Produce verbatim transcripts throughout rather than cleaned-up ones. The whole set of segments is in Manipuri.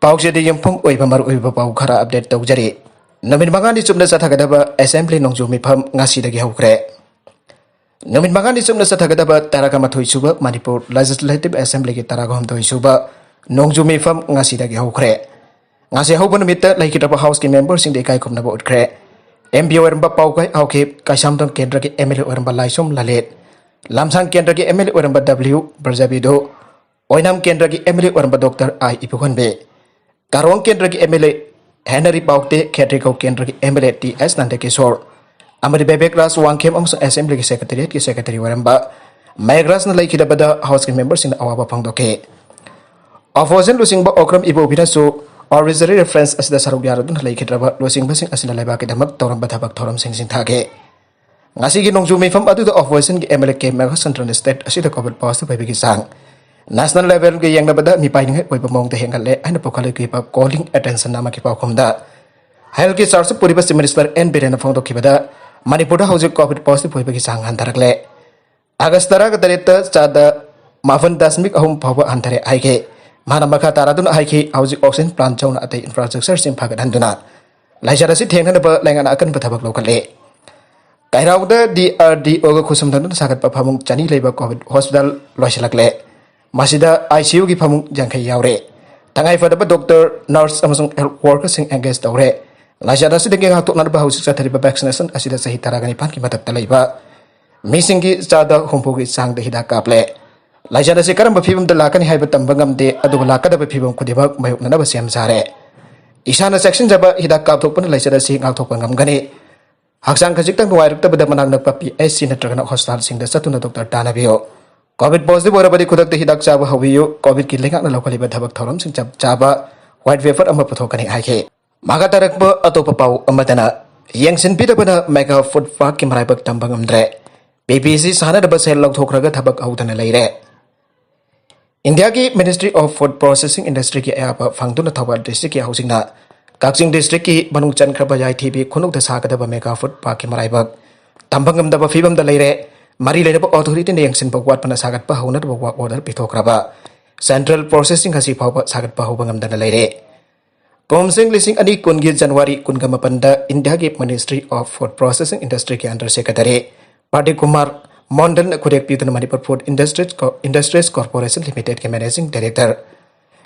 ꯄꯥꯎꯆꯦꯗ ꯌꯨꯝꯐꯝ ꯑꯣꯏꯕ ꯃꯔꯨꯑꯣꯏꯕ ꯄꯥꯎ ꯈꯔ ꯑꯞꯗꯦꯠ ꯇꯧꯖꯔꯤ꯫ ꯅꯨꯃꯤꯠ ꯃꯉꯥꯅꯤ ꯆꯨꯞꯅ ꯆꯠꯊꯒꯗꯕ ꯑꯦꯁꯦꯝꯕ꯭ꯂꯤ ꯅꯣꯡꯖꯨ ꯃꯤꯐꯝ ꯉꯁꯤꯗꯒꯤ ꯍꯧꯈ꯭ꯔꯦ꯫ ꯅꯨꯃꯤꯠ ꯃꯉꯥꯅꯤ ꯆꯨꯞꯅ ꯆꯠꯊꯒꯗꯕ ꯇꯔꯥꯒ ꯃꯥꯊꯣꯏ ꯁꯨꯕ ꯃꯅꯤꯄꯨꯔ ꯂꯦꯖꯤꯁꯂꯦꯇꯤꯚ ꯑꯦꯁꯦꯝꯕ꯭ꯂꯤꯒꯤ ꯇꯔꯥꯒ ꯍꯨꯝꯗꯣꯏ ꯁꯨꯕ ꯅꯣꯡꯖꯨ ꯃꯤꯐꯝ ꯉꯁꯤꯗꯒꯤ ꯍꯧꯈ꯭ꯔꯦ꯫ ꯉꯁꯤ ꯍꯧꯕ ꯅꯨꯃꯤꯠꯇ ꯂꯩꯈꯤꯗ꯭ꯔꯕ ꯍꯥꯎꯁꯀꯤ ꯃꯦꯝꯕꯔꯁꯤꯡꯗ ꯏꯀꯥꯏ ꯈꯨꯝꯅꯕ ꯎꯠꯈ꯭ꯔꯦ꯫ ꯑꯦꯝ ꯄꯤ ꯑꯣꯏꯔꯝꯕ ꯄꯥꯎꯒꯥꯏ ꯍꯥꯎꯈꯤꯞ, ꯀꯩꯁꯥꯝꯊꯣꯡ ꯀꯦꯟꯗ꯭ꯔꯒꯤ ꯑꯦꯝ ꯑꯦꯜ ꯑꯦ ꯑꯣꯏꯔꯝꯕ ꯂꯥꯏꯁꯣꯝ ꯂꯂꯦꯠ, ꯂꯝꯁꯥꯡ ꯀꯦꯟꯗ꯭ꯔꯒꯤ ꯑꯦꯝ ꯑꯦꯜ ꯑꯦ ꯑꯣꯏꯔꯝꯕ ꯗꯕ꯭ꯂꯤꯎ ꯕ꯭ꯔꯖꯕꯤꯗꯨ, ꯑꯣꯏꯅꯥꯝ ꯀꯦꯟꯗ꯭ꯔꯒꯤ ꯑꯦꯝ ꯑꯦꯜ ꯑꯦ ꯑꯣꯏꯔꯝꯕ ꯗꯣꯛꯇꯔ ꯑꯥꯏ ꯏꯕꯨꯍꯟꯕꯤ, ꯀꯥꯔꯣꯡ ꯀꯦꯟꯗ꯭ꯔꯒꯤ ꯑꯦꯝ ꯑꯦꯜ ꯑꯦ ꯍꯦꯅꯔꯤ ꯄꯥꯎꯇꯦ, ꯈꯦꯇ꯭ꯔꯤꯒꯧ ꯀꯦꯟꯗ꯭ꯔꯒꯤ ꯑꯦꯝ ꯑꯦꯜ ꯑꯦ ꯇꯤ ꯑꯦꯁ ꯅꯟꯗꯀꯤꯁꯣꯔ ꯑꯃꯗꯤ ꯕꯦꯕꯦꯛ ꯔꯥꯖ ꯋꯥꯡꯈꯦꯝ ꯑꯃꯁꯨꯡ ꯑꯦꯁꯦꯝꯕ꯭ꯂꯤꯒꯤ ꯁꯦꯀ꯭ꯔꯦꯇꯦꯔꯤꯌꯦꯠꯀꯤ ꯁꯦꯀ꯭ꯔꯦꯇꯔꯤ ꯑꯣꯏꯔꯝꯕ ꯃꯌꯦꯛ ꯔꯥꯖꯅ ꯂꯩꯈꯤꯗꯕꯗ ꯍꯥꯎꯁꯀꯤ ꯃꯦꯝꯕꯔꯁꯤꯡꯅ ꯑꯋꯥꯕ ꯐꯣꯡꯗꯣꯛꯈꯤ꯫ ꯑꯣꯄꯣꯖꯤꯁꯟ ꯂꯨꯆꯤꯡꯕ ꯑꯣꯀ꯭ꯔꯝ ꯏꯕꯣꯕꯤꯅꯁꯨ ꯑꯣꯕꯖꯔꯚꯦꯇꯔꯤ ꯔꯤꯐꯔꯦꯟꯁ ꯑꯁꯤꯗ ꯁꯔꯨꯛ ꯌꯥꯔꯗꯨꯅ ꯂꯩꯈꯤꯗ꯭ꯔꯕ ꯂꯨꯆꯤꯡꯕꯁꯤꯡ ꯑꯁꯤꯅ ꯂꯩꯕꯥꯛꯀꯤꯗꯃꯛ ꯇꯧꯔꯝꯕ ꯊꯕꯛ ꯊꯧꯔꯝꯁꯤꯡ ꯁꯤꯡꯊꯥꯈꯤ꯫ ꯉꯁꯤꯒꯤ ꯅꯣꯡꯖꯨ ꯃꯤꯐꯝ ꯑꯗꯨꯗ ꯑꯣꯄꯣꯖꯤꯁꯟꯒꯤ ꯑꯦꯝ ꯑꯦꯜ ꯑꯦ ꯀꯦ ꯃꯦꯘꯆꯟꯗ꯭ꯔꯅ ꯁ꯭ꯇꯦꯠ ꯑꯁꯤꯗ ꯀꯣꯚꯤꯗ ꯄꯣꯖꯤꯇꯤꯚ ꯑꯣꯏꯕꯒꯤ ꯆꯥꯡ ꯅꯦꯁꯅꯦꯜ ꯂꯦꯚꯦꯜꯒ ꯌꯦꯡꯅꯕꯗ ꯃꯤꯄꯥꯏꯅꯤꯡꯉꯥꯏ ꯑꯣꯏꯕ ꯃꯑꯣꯡꯗ ꯍꯦꯟꯒꯠꯂꯦ ꯍꯥꯏꯅ ꯄꯨꯈꯠꯂꯛꯈꯤꯕ ꯀꯣꯂꯤꯡ ꯑꯦꯇꯦꯟꯁꯟ ꯑꯃꯒꯤ ꯄꯥꯎꯈꯨꯝꯗ ꯍꯦꯜꯊꯀꯤ ꯆꯥꯔꯖ ꯄꯨꯔꯤꯕ ꯆꯤꯐ ꯃꯤꯅꯤꯁꯇꯔ ꯑꯦꯟ ꯕꯤꯔꯦꯟꯅ ꯐꯣꯡꯗꯣꯛꯈꯤꯕꯗ ꯃꯅꯤꯄꯨꯔꯗ ꯍꯧꯖꯤꯛ ꯀꯣꯚꯤꯗ ꯄꯣꯖꯤꯇꯤꯚ ꯑꯣꯏꯕꯒꯤ ꯆꯥꯡ ꯍꯟꯊꯔꯛꯂꯦ꯫ ꯑꯥꯒꯁ ꯇꯔꯥꯒ ꯇꯔꯦꯠꯇ ꯆꯥꯗ ꯃꯥꯄꯟ ꯗꯁꯃꯤꯛ ꯑꯍꯨꯝ ꯐꯥꯎꯕ ꯍꯟꯊꯔꯦ ꯍꯥꯏꯈꯤ꯫ ꯃꯥꯅ ꯃꯈꯥ ꯇꯥꯔꯗꯨꯅ ꯍꯥꯏꯈꯤ, ꯍꯧꯖꯤꯛ ꯑꯣꯛꯁꯤꯖꯦꯟ ꯄ꯭ꯂꯥꯟ ꯌꯥꯎꯅ ꯑꯇꯩ ꯏꯟꯐ꯭ꯔꯥꯁ꯭ꯇ꯭ꯔꯛꯆꯔꯁꯤꯡ ꯐꯒꯠꯍꯟꯗꯨꯅ ꯂꯥꯏꯆꯠ ꯑꯁꯤ ꯊꯦꯡꯅꯅꯕ ꯂꯩꯉꯥꯛꯅ ꯑꯀꯟꯕ ꯊꯕꯛ ꯂꯧꯈꯠꯂꯦ꯫ ꯀꯩꯔꯥꯎꯗ ꯗꯤ ꯑꯥꯔ ꯗꯤ ꯑꯣꯒ ꯈꯨꯠꯁꯝꯅꯗꯨꯅ ꯁꯥꯒꯠꯄ ꯐꯃꯨꯡ ꯆꯅꯤ ꯂꯩꯕ ꯀꯣꯚꯤꯗ ꯍꯣꯁꯄꯤꯇꯥꯜ ꯂꯣꯏꯁꯤꯜꯂꯛꯂꯦ꯫ ꯃꯁꯤꯗ ꯑꯥꯏ ꯁꯤ ꯌꯨꯒꯤ ꯐꯃꯨꯡ ꯌꯥꯡꯈꯩ ꯌꯥꯎꯔꯦ꯫ ꯇꯉꯥꯏ ꯐꯗꯕ ꯗꯣꯛꯇꯔ, ꯅꯔꯁ ꯑꯃꯁꯨꯡ ꯍꯦꯜꯊ ꯋꯥꯔꯀꯔꯁꯤꯡ ꯑꯦꯡꯒꯦꯖ ꯇꯧꯔꯦ꯫ ꯂꯥꯏꯆꯠ ꯑꯁꯤꯗꯒꯤ ꯉꯥꯛꯊꯣꯛꯅꯅꯕ ꯍꯧꯖꯤꯛ ꯆꯠꯊꯔꯤꯕ ꯚꯦꯛꯁꯤꯅꯦꯁꯟ ꯑꯁꯤꯗ ꯆꯍꯤ ꯇꯔꯥꯒ ꯅꯤꯄꯥꯟꯒꯤ ꯃꯊꯛꯇ ꯂꯩꯕ ꯃꯤꯁꯤꯡꯒꯤ ꯆꯥꯗ ꯍꯨꯝꯐꯨꯒꯤ ꯆꯥꯡꯗ ꯍꯤꯗꯥꯛ ꯀꯥꯞꯂꯦ꯫ ꯂꯥꯏꯆꯠ ꯑꯁꯤ ꯀꯔꯝꯕ ꯐꯤꯕꯝꯗ ꯂꯥꯛꯀꯅꯤ ꯍꯥꯏꯕ ꯇꯝꯕ ꯉꯝꯗꯦ, ꯑꯗꯨꯕꯨ ꯂꯥꯛꯀꯗꯕ ꯐꯤꯕꯝ ꯈꯨꯗꯤꯡꯃꯛ ꯃꯥꯌꯣꯛꯅꯅꯕ ꯁꯦꯝ ꯁꯥꯔꯦ꯫ ꯏꯁꯥꯅ ꯆꯦꯛꯁꯤꯟꯖꯕ ꯍꯤꯗꯥꯛ ꯀꯥꯞꯊꯣꯛꯄꯅ ꯂꯥꯏꯆꯠ ꯑꯁꯤ ꯉꯥꯛꯊꯣꯛꯄ ꯉꯝꯒꯅꯤ꯫ ꯍꯛꯆꯥꯡ ꯈꯖꯤꯛꯇꯪ ꯅꯨꯡꯉꯥꯏꯔꯛꯇꯕꯗ ꯃꯅꯥꯛ ꯅꯛꯄ ꯄꯤ ꯑꯩꯆ ꯁꯤ ꯅꯠꯇ꯭ꯔꯒꯅ ꯍꯣꯁꯄꯤꯇꯥꯜꯁꯤꯡꯗ ꯆꯠꯇꯨꯅ ꯗꯣꯛꯇꯔ ꯇꯥꯟꯅꯕꯤꯌꯨ꯫ ꯀꯣꯚꯤꯗ ꯄꯣꯖꯤꯇꯤꯚ ꯑꯣꯏꯔꯕꯗꯤ ꯈꯨꯗꯛꯇ ꯍꯤꯗꯥꯛ ꯆꯥꯕ ꯍꯧꯕꯤꯌꯨ꯫ ꯀꯣꯚꯤꯗꯀꯤ ꯂꯩꯉꯥꯛꯅ ꯂꯧꯈꯠꯂꯤꯕ ꯊꯕꯛ ꯊꯧꯔꯝꯁꯤꯡ ꯆꯞ ꯆꯥꯕ ꯋꯥꯏꯠ ꯄꯦꯄꯔ ꯑꯃ ꯄꯨꯊꯣꯛꯀꯅꯤ ꯍꯥꯏꯈꯤ꯫ ꯃꯈꯥ ꯇꯥꯔꯛꯄ ꯑꯇꯣꯞꯄ ꯄꯥꯎ ꯑꯃꯗꯅ, ꯌꯦꯡꯁꯤꯟꯕꯤꯗꯕꯅ ꯃꯦꯒꯥ ꯐꯨꯗ ꯄꯥꯔꯛꯀꯤ ꯃꯔꯥꯏꯕꯛ ꯇꯝꯕ ꯉꯝꯗ꯭ꯔꯦ꯫ ꯄꯤ ꯄꯤ ꯁꯤ ꯁꯥꯟꯅꯅꯕ ꯁꯦꯜ ꯂꯧꯊꯣꯛꯈ꯭ꯔꯒ ꯊꯕꯛ ꯍꯧꯗꯅ ꯂꯩꯔꯦ꯫ ꯏꯟꯗꯤꯌꯥꯒꯤ ꯃꯤꯅꯤꯁꯇ꯭ꯔꯤ ꯑꯣꯐ ꯐꯨꯗ ꯄ꯭ꯔꯣꯁꯦꯁꯤꯡ ꯏꯟꯗꯁꯇ꯭ꯔꯤꯒꯤ ꯑꯌꯥꯕ ꯐꯪꯗꯨꯅ ꯊꯧꯕꯥꯜ ꯗꯤꯁꯇ꯭ꯔꯤꯛꯀꯤ ꯍꯧꯖꯤꯛꯅ ꯀꯛꯆꯤꯡ ꯗꯤꯁꯇ꯭ꯔꯤꯛꯀꯤ ꯃꯅꯨꯡ ꯆꯟꯈ꯭ꯔꯕ ꯌꯥꯏꯊꯤꯕꯤ ꯈꯨꯅꯧꯗ ꯁꯥꯒꯗꯕ ꯃꯦꯒꯥ ꯐꯨꯗ ꯄꯥꯔꯛꯀꯤ ꯃꯔꯥꯏꯕꯛ ꯇꯝꯕ ꯉꯝꯗꯕ ꯐꯤꯕꯝꯗ ꯂꯩꯔꯦ꯫ ꯃꯔꯤ ꯂꯩꯅꯕ ꯑꯣꯊꯣꯔꯤꯇꯤꯅ ꯌꯦꯡꯁꯤꯟꯕ ꯋꯥꯠꯄꯅ ꯁꯥꯒꯠꯄ ꯍꯧꯅꯗꯕ ꯋꯥꯔꯛ ꯑꯣꯔꯗꯔ ꯄꯤꯊꯣꯛꯈ꯭ꯔꯕ Central Processing ꯑꯁꯤ ꯐꯥꯎꯕ ꯁꯥꯒꯠꯄ ꯍꯧꯕ ꯉꯝꯗꯅ ꯂꯩꯔꯦ꯫ ꯀꯨꯝꯁꯤꯡ ꯂꯤꯁꯤꯡ ꯑꯅꯤ ꯀꯨꯟꯒꯤ ꯖꯅꯋꯥꯔꯤ ꯀꯨꯟꯒ ꯃꯥꯄꯟꯗ ꯏꯟꯗꯤꯌꯥꯒꯤ Ministry of Food Processing Industryꯒꯤ under secretary Pradeep Kumar ꯃꯣꯟꯗꯜꯅ ꯈꯨꯗꯦꯛ ꯄꯤꯗꯨꯅ Manipur Food Industries Co-, Industries Corporation Limitedꯀꯤ managing director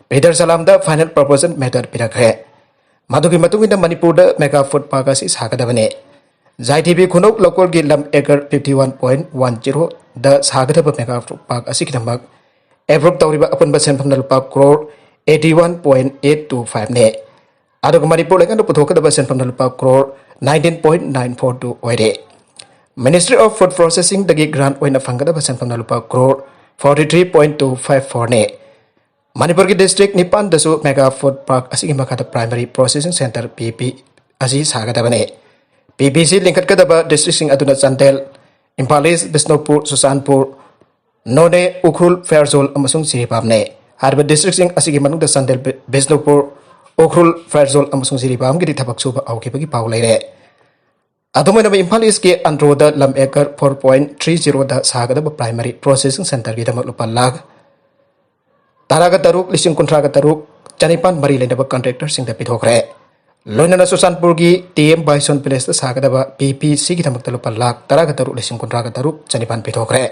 ꯄꯤꯇꯔ ꯁꯂꯥꯝꯗ final proposal matter ꯄꯤꯔꯛꯈ꯭ꯔꯦ꯫ ꯃꯗꯨꯒꯤ ꯃꯇꯨꯡ ꯏꯟꯅ ꯃꯅꯤꯄꯨꯔꯗ mega food park ꯑꯁꯤ ꯁꯥꯒꯗꯕꯅꯤ꯫ ꯖꯥꯏꯊꯤꯕꯤ ꯈꯨꯅꯧ ꯂꯧꯀꯣꯜꯒꯤ ꯂꯝ acre fifty one point one zeroꯗ ꯁꯥꯒꯗꯕ mega food park ꯑꯁꯤꯒꯤꯗꯃꯛ approve ꯇꯧꯔꯤꯕ ꯑꯄꯨꯟꯕ ꯁꯦꯟꯐꯝꯅ ꯂꯨꯄꯥ crore eighty one point eight two fiveꯅꯤ꯫ ꯑꯗꯨꯒ ꯃꯅꯤꯄꯨꯔ ꯂꯩꯉꯥꯛꯅ ꯄꯨꯊꯣꯛꯀꯗꯕ ꯁꯦꯟꯐꯝꯅ ꯂꯨꯄꯥ crore nineteen point nine four two ꯑꯣꯏꯔꯦ꯫ Ministry of Food Processingꯗꯒꯤ grant ꯑꯣꯏꯅ ꯐꯪꯒꯗꯕ ꯁꯦꯟꯐꯝꯅ ꯂꯨꯄꯥ crore forty three point two five fourꯅꯤ꯫ ꯃꯅꯤꯄꯨꯔꯒꯤ district ꯅꯤꯄꯥꯟꯗꯁꯨ mega food park ꯑꯁꯤꯒꯤ ꯃꯈꯥꯗ primary processing centre, P P, ꯑꯁꯤ ꯁꯥꯒꯗꯕꯅꯤ꯫ P P C ꯂꯤꯡꯈꯠꯀꯗꯕ districtꯁꯤꯡ ꯑꯗꯨꯅ ꯆꯥꯟꯗꯦꯜ, ꯏꯝꯐꯥꯜ ꯏꯁ, ꯕꯤꯁꯅꯨꯄꯨꯔ, ꯆꯨꯔꯆꯥꯟꯄꯨꯔ, ꯅꯣꯅꯦ, ꯎꯈ꯭ꯔꯨꯜ, ꯐꯦꯔꯖꯣꯜ ꯑꯃꯁꯨꯡ ꯖꯤꯔꯤꯕꯥꯝꯅꯤ꯫ ꯍꯥꯏꯔꯤꯕ districtꯁꯤꯡ ꯑꯁꯤꯒꯤ ꯃꯅꯨꯡꯗ ꯆꯥꯟꯗꯦꯜ, ꯕꯤ-, ꯕꯤꯁꯅꯨꯄꯨꯔ, ꯎꯈ꯭ꯔꯨꯜ, ꯐꯦꯔꯖꯣꯜ ꯑꯃꯁꯨꯡ ꯖꯤꯔꯤꯕꯥꯝꯒꯤꯗꯤ ꯊꯕꯛ ꯁꯨꯕ ꯍꯧꯈꯤꯕꯒꯤ ꯄꯥꯎ ꯂꯩꯔꯦ꯫ ꯑꯗꯨꯝ ꯑꯣꯏꯅꯃꯛ ꯏꯝꯐꯥꯜ ꯏꯁꯀꯤ ꯑꯟꯗ꯭ꯔꯣꯗ ꯂꯝ acre four point three zeroꯗ ꯁꯥꯒꯗꯕ primary processing centreꯒꯤꯗꯃꯛ ꯂꯨꯄꯥ ꯂꯥꯈ ꯇꯔꯥꯒ ꯇꯔꯨꯛ, ꯂꯤꯁꯤꯡ ꯀꯨꯟꯊ꯭ꯔꯥꯒ ꯇꯔꯨꯛ, ꯆꯅꯤꯄꯥꯟ ꯃꯔꯤ ꯂꯩꯅꯕ contractorꯁꯤꯡꯗ ꯄꯤꯊꯣꯛꯈ꯭ꯔꯦ꯫ ꯂꯣꯏꯅꯅ ꯆꯨꯔꯆꯥꯟꯄꯨꯔꯒꯤ T M Bison villageꯇ ꯁꯥꯒꯗꯕ P P Cꯒꯤꯗꯃꯛꯇ ꯂꯨꯄꯥ ꯂꯥꯈ ꯇꯔꯥꯒ ꯇꯔꯨꯛ, ꯂꯤꯁꯤꯡ ꯀꯨꯟꯊ꯭ꯔꯥꯒ ꯇꯔꯨꯛ, ꯆꯅꯤꯄꯥꯟ ꯄꯤꯊꯣꯛꯈ꯭ꯔꯦ꯫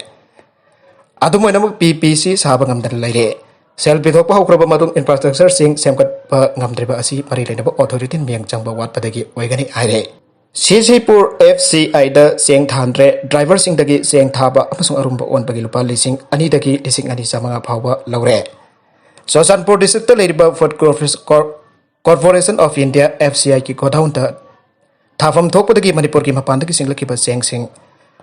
ꯑꯗꯨꯝ ꯑꯣꯏꯅꯃꯛ P P C ꯁꯥꯕ ꯉꯝꯗꯅ ꯂꯩꯔꯦ꯫ ꯁꯦꯜ ꯄꯤꯊꯣꯛꯄ ꯍꯧꯈ꯭ꯔꯕ ꯃꯇꯨꯡ infrastructureꯁꯤꯡ ꯁꯦꯝꯒꯠꯄ ꯉꯝꯗ꯭ꯔꯤꯕ ꯑꯁꯤ ꯃꯔꯤ ꯂꯩꯅꯕ authorityꯅ ꯃꯤꯠꯌꯦꯡ ꯆꯪꯕ ꯋꯥꯠꯄꯗꯒꯤ ꯑꯣꯏꯒꯅꯤ ꯍꯥꯏꯔꯦ꯫ CCPur FCIꯗ ꯆꯦꯡ ꯊꯥꯍꯟꯗ꯭ꯔꯦ, driverꯁꯤꯡꯗꯒꯤ ꯆꯦꯡ ꯊꯥꯕ ꯑꯃꯁꯨꯡ ꯑꯔꯨꯝꯕ ꯑꯣꯟꯕꯒꯤ ꯂꯨꯄꯥ ꯂꯤꯁꯤꯡ ꯑꯅꯤꯗꯒꯤ ꯂꯤꯁꯤꯡ ꯑꯅꯤ ꯆꯥꯃꯉꯥ ꯐꯥꯎꯕ ꯂꯧꯔꯦ꯫ ꯆꯨꯔꯆꯥꯟꯄꯨꯔ districtꯇ ꯂꯩꯔꯤꯕ Food Corp-, Corporation of India, FCIꯒꯤ godownꯗ ꯊꯥꯐꯝ ꯊꯣꯛꯄꯗꯒꯤ ꯃꯅꯤꯄꯨꯔꯒꯤ ꯃꯄꯥꯟꯗꯒꯤ ꯆꯦꯜꯂꯛꯈꯤꯕ ꯆꯦꯡꯁꯤꯡ